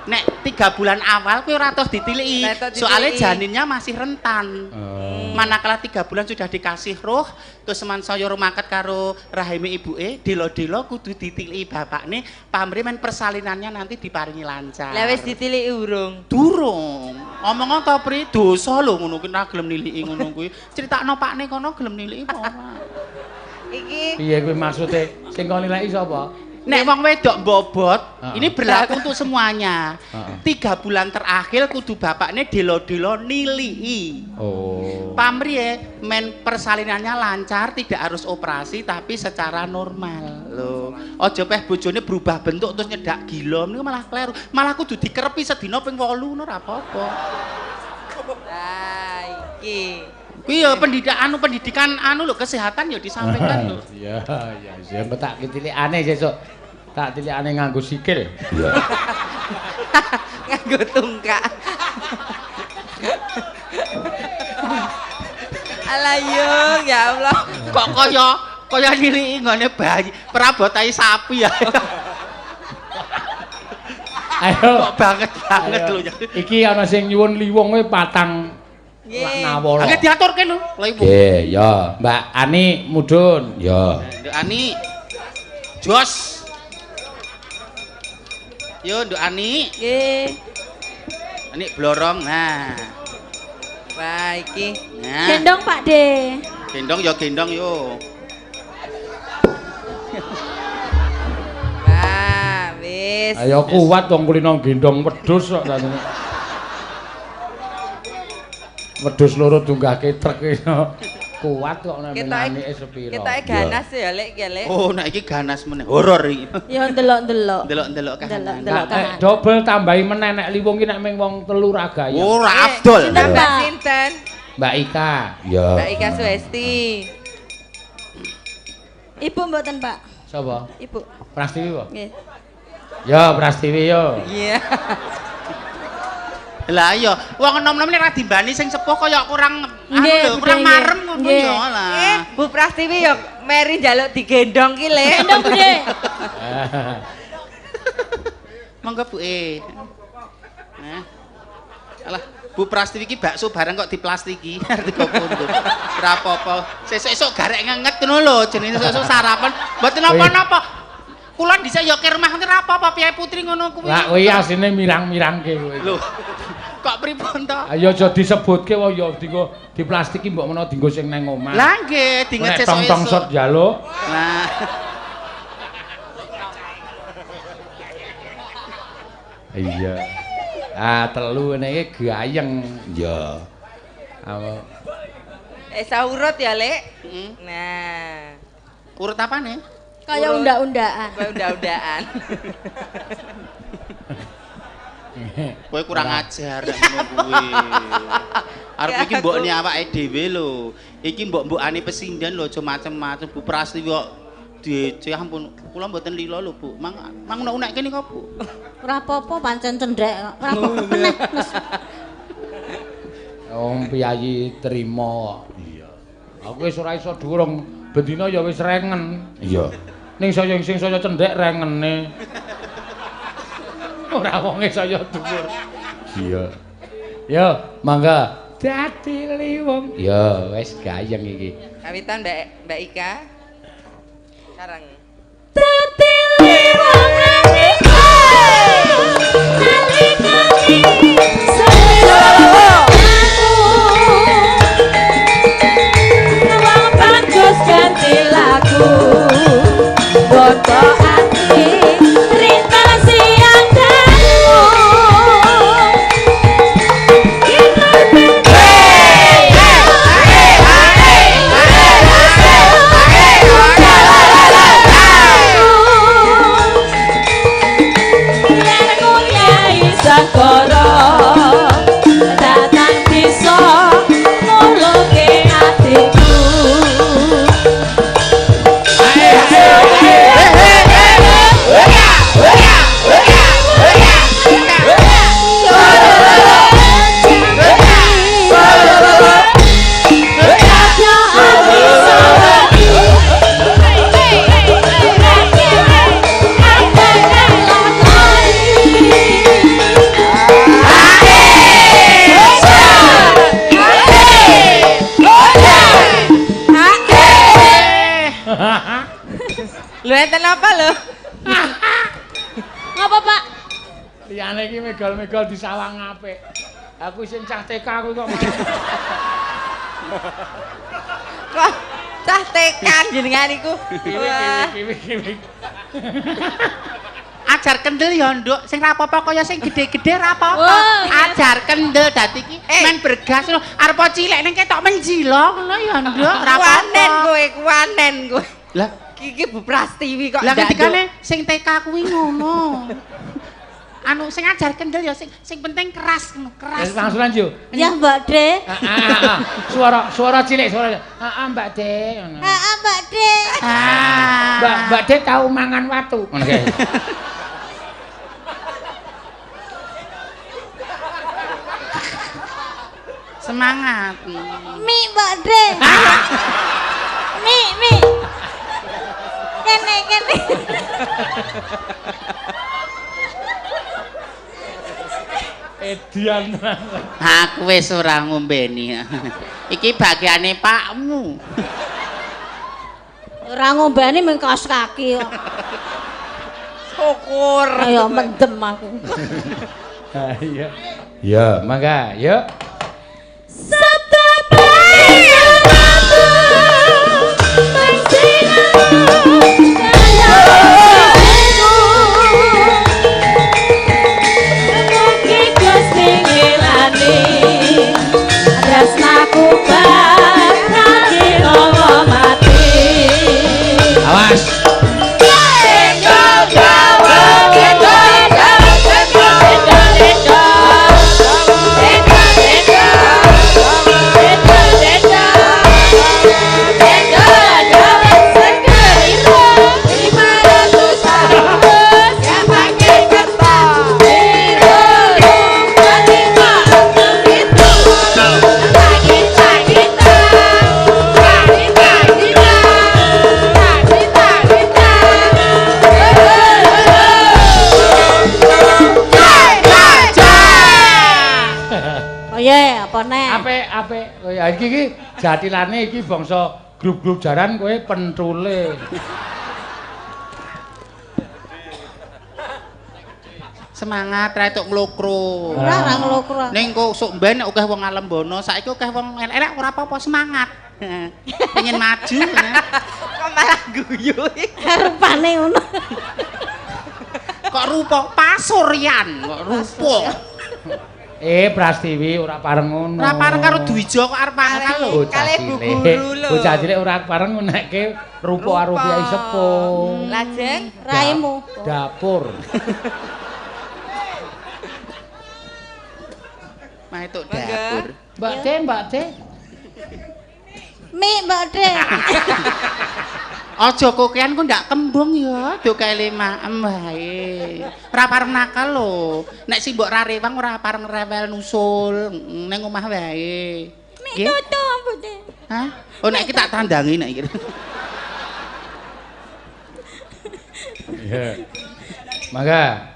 Nek 3 bulan awal kuwi ora tos ditiliki, soalnya janinnya masih rentan. Oh. Manakala 3 bulan sudah dikasih roh, terus saya rumaket karo rahime ibuke, delo-delo kudu ditiliki bapakne, pamrih men persalinannya nanti diparingi lancar. Lah wis ditiliki urung? Durung. Omong to Pri, dosa lho ngono kuwi ora gelem niliki ngono kuwi. Critakno pakne kono gelem niliki apa ora. Iki piye kuwi maksude? Sing kon niliki sapa? Nek wong wedok bobot, ini berlaku untuk semuanya. 3 bulan terakhir kudu bapakne delo-delo nilii. Oh. Pamrih men persalinannya lancar, tidak harus operasi tapi secara normal. Lho, aja peh bojone berubah bentuk terus nyedak gila, niku malah kleru. Malah kudu dikerepi sedina ping 8 ngono ora apa-apa. Lah iki. Kuwi ya pendidikan anu lho kesehatan ya disampaikan lho. Iya, iya, iya, tak ketilikane sesuk. Tak tilikane nganggo sikil. Iya. Nganggo tungkak. Alah yo, ya Allah. Kok kaya niliki nggone bayi, perabotai sapi ya. Ayo. Kok banget lho. Iki ana sing nyuwun liwung kuwi patang nawala. Nggih diaturke lho, liwung. Nggih, ya. Mbak Ani mudhun. Ya. Nduk Ani. Jos. Yo Nduk Ani. Nggih. Ani blorong. Nah. Wah, iki. Nah. Gendong Pak De. Gendong ya gendong yo. Wah, wis. Ayo kuat wong kulino gendong wedhus kok sakjane. Wedhus loro dunggahke truk iki. Kuat kok nek menanike sepiro. Ketoke ganas ya, Lek, ya, Lek. Oh, nek iki ganas meneh. Horor iki. Ya ndelok-ndelok. Ndelok-ndelok kahanan. Ndelok kahanan. Dobel tambahi meneh nek liwung ki nek ming wong telu ra gaya. Ora afdol. Mbak sinten? Mbak Ika. Ya. Mbak Ika Suesti. Ibu mboten, Pak? Sapa? Ibu. Prastiwi apa? Nggih. Ya, Prastiwi yo. Iya. Lah iya, wong enom-enom nek ra dimbani sing sepuh kaya kurang anu lho, kurang marem ngono ya lah. Bu Prastiwi yo meri njaluk digendong ki, Le. Gendong, Bude. Monggo Bu E. Nah. Alah, Bu Prastiwi ki bakso bareng kok diplastiki, arep digo pundut. Ora apa-apa. Sesuk-esuk garek ngenget ngono lho, jenenge sesuk sarapan. Mboten napa-napa. Kula dhisik ya ke rumah ngono ora apa-apa piye putri ngono kuwi. Lah kuwi asline mirang-mirangke kowe. Lho. Kok pripun to? Ayo aja disebutke wae ya dienggo diplastiki mbok menawa dienggo sing nang omah. Lah nggih, dinget sesuk. Tong-tong sot njaluk. Lah. Iya. Ah telu ngene iki gayeng. Iya. Saurut ya, Lek. Heeh. Nah. Urut apane? Kaya unda-undaan. Kaya unda-undaan. Kowe kurang ajar nek ngono kuwi. Arep iki mbokne awake dhewe lho. Iki mbok-mbokane pesinden lho aja macem-macem Bu Prastiwi kok DC ampun kula mboten lila lho Bu. Mang mang unek-unekke nika Bu. Ora apa-apa pancen cendhek kok. Ora apa-apa meneh. Wong piyayi trima. Iya. Aku wis ora iso dhuwur bendina ya wis rengen. Iya. Ning saya sing saya cendhek rengene. Ora wonge saya dhuwur. Iya. Yo, mangga. Dadi liwung. Ya, wis gayeng iki. Kawitan Mbak Ika. Sareng. Dadi liwung nalika wong bagus ganti lagu. Boto ati rintal siang dalu. Yen kuliah sagara. Lho enten apa lho? Ngapa, Pak? Liyane iki megol-megol disawang apik. Aku sing cah TK aku kok. Kok cah TK jenengan iku. Kiwi. Ajar kendel ya, Nduk. Sing ra apa-apa kaya sing gede-gede ra apa-apa. Ajar kendel dadi iki men bergas lho. Arep cilik ning ketok menjilo ngono ya, Nduk. Ra apa-apa. Kuanen kowe, kuanen kowe. Lah iki Bu Prastiwi kok. Lah ketikane sing TK kuwi ngono. Anu sing ajar kendel ya sing penting keras ngono, keras. Langsung lanjut. Ya Mbak De. Heeh. Suara cilik, suara. Heeh, Mbak De ngono. Heeh, Mbak De. Mbak De tau mangan watu. Ngono kae. Semangat. Mi Mbak De. Mi mi. Kene kene. Edian. Aku wis ora ngombeni. Iki bagiane pakmu. Ora ngombeni mung kaos kaki kok. Syukur. Ayo mendem aku. Ha iya. Ya, mangga, yuk. Awas. Apik. Ya iki iki jatilane iki bangsa grup-grup jaran kowe penthule. Semangat ra entuk nglokro. Ora nglokro. Ning kok sok mben nek akeh wong Alembono, saiki akeh wong elek ora apa-apa semangat. Pengen maju. Kok malah guyu iki. Rupane ngono. Kok rupa pasuryan, kok rupa. Prastiwi ora pareng ngono. Ora pareng karo Dwijo kok arep mangkal lho. Kalih Bu Guru lho. Bocah cilik ora pareng ngenekke rupa karo priyayi sepuh. Lajeng raimu dapur. Mah itu dapur. Mbak D, Mbak D. Mi Mbak D. Aja kokean ku ndak kembung ya, dokae maem wae. Ora pareng nakal lho. Nek sing mbok ra rewang ora pareng rewel nusul ning omah wae. Mi toto Mbak D. Hah? Oh nek iki tak tandangi nek iki. Iya. Mangga.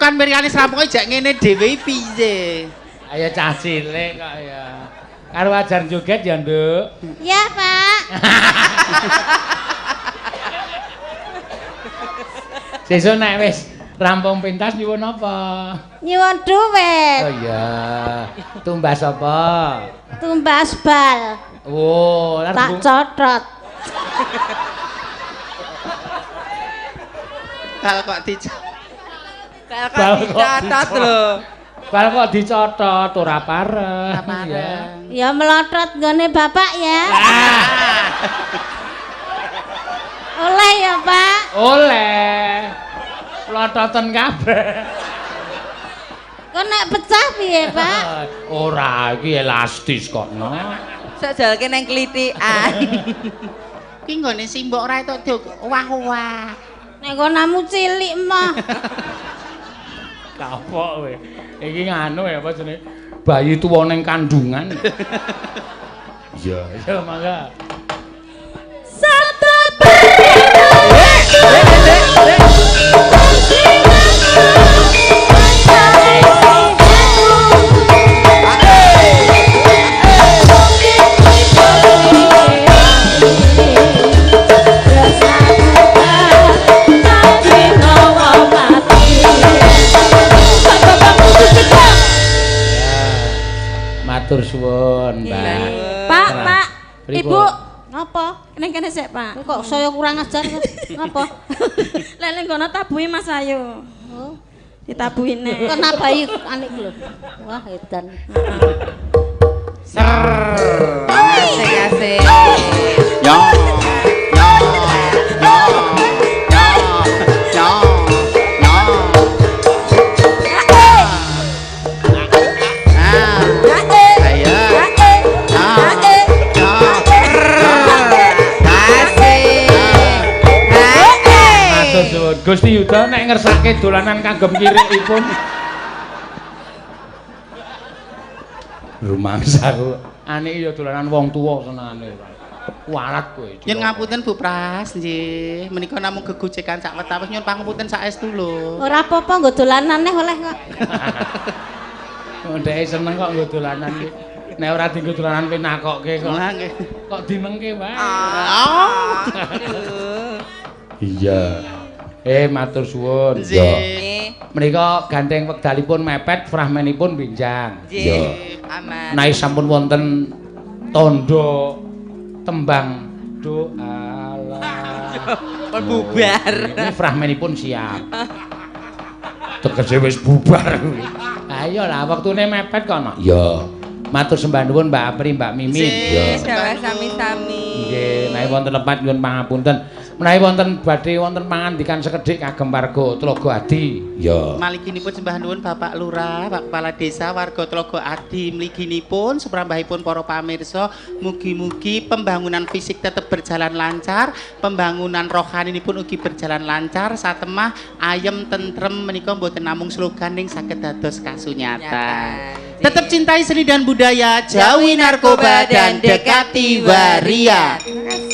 Meriane srampung jek ngene dhewe piye? Ayo cah cilik kok ya. Karo ajar joget ya, Nduk. Ya, Pak. Sesuk nek wis rampung pentas nyuwun apa? Nyuwun duit. Oh iya. Tumbas apa? Tumbas bal. Oh, tak cotot. Bal kok dicotot. Bal kok dicotot lho. Bal kok dicotot ora pareng. Ya melotot nggone bapak ya. Oleh ya, Pak? Oleh. Plototen kabeh. Kok nek pecah piye, Pak? Ora, iki elastis kok, no. Sok jalke nang klithikan. Ki nggone simbok ora entuk diowah-owah. Nek konamu cilik mah. Kapok kowe. Iki nganu ya apa jenenge? Bayi tuwa ning kandungan. Iya, iya mangga. Satu Matur suwun, Mbak. Pak, Pak, Ibu, ngapa? Ning kene sik, Pak. Kok saya kurang ajar ngapa? Lek ning kono tabuhi Mas Ayu. Oh. Ditabuhi nek. Kok nabahi anik lho. Wah, edan. Ser. Asik asik. Yo. Yo. Yo. Yo. Yo. Yo. Ah. Ayo. Ah. Matur suwun. Gusti Yuda nek ngersake dolanan kagem kirikipun. Rumangsaku anike ya dolanan wong tuwa senengane. Warat kowe. Nyun ngapunten Bu Pras nggih. Menika namung gegojekan sak wetawis nyun pangapunten saestu lho. Ora apa-apa nggo dolanan neh oleh kok. Ndeke seneng kok nggo dolanan iki. Nek ora dienggo dolanan penakokke kok. Lah nggih. Kok dinengke wae. Ah. Iya. Matur suwun. Nggih. Menika gandeng wekdalipun mepet fragmenipun benjang. Nggih. Aman. Menawi sampun wonten tandha tembang doa. Pun bubar. Ini fragmenipun siap. Tegese wis bubar kuwi. Ayo lah wektune mepet kono. Iya. Matur sembah nuwun Mbak Apri, Mbak Mimin. Nggih, sami-sami. Nggih, menawi wonten lepat nyuwun pangapunten. Menawi wonten badhe wonten pangandikan sekedhik kagem warga Tlaga Adi. Ya. Maliginipun sembah nuwun Bapak Lurah, Pak Kepala Desa, warga Tlaga Adi mliginipun suprambahipun para pamirsa, mugi-mugi pembangunan fisik tetep berjalan lancar, pembangunan rohaninipun ugi berjalan lancar, satemah ayem tentrem menika mboten namung slogan ning saged dados kasunyatan. Tetep cintai seni dan budaya, jauhi narkoba dan dekati waria. Terima kasih.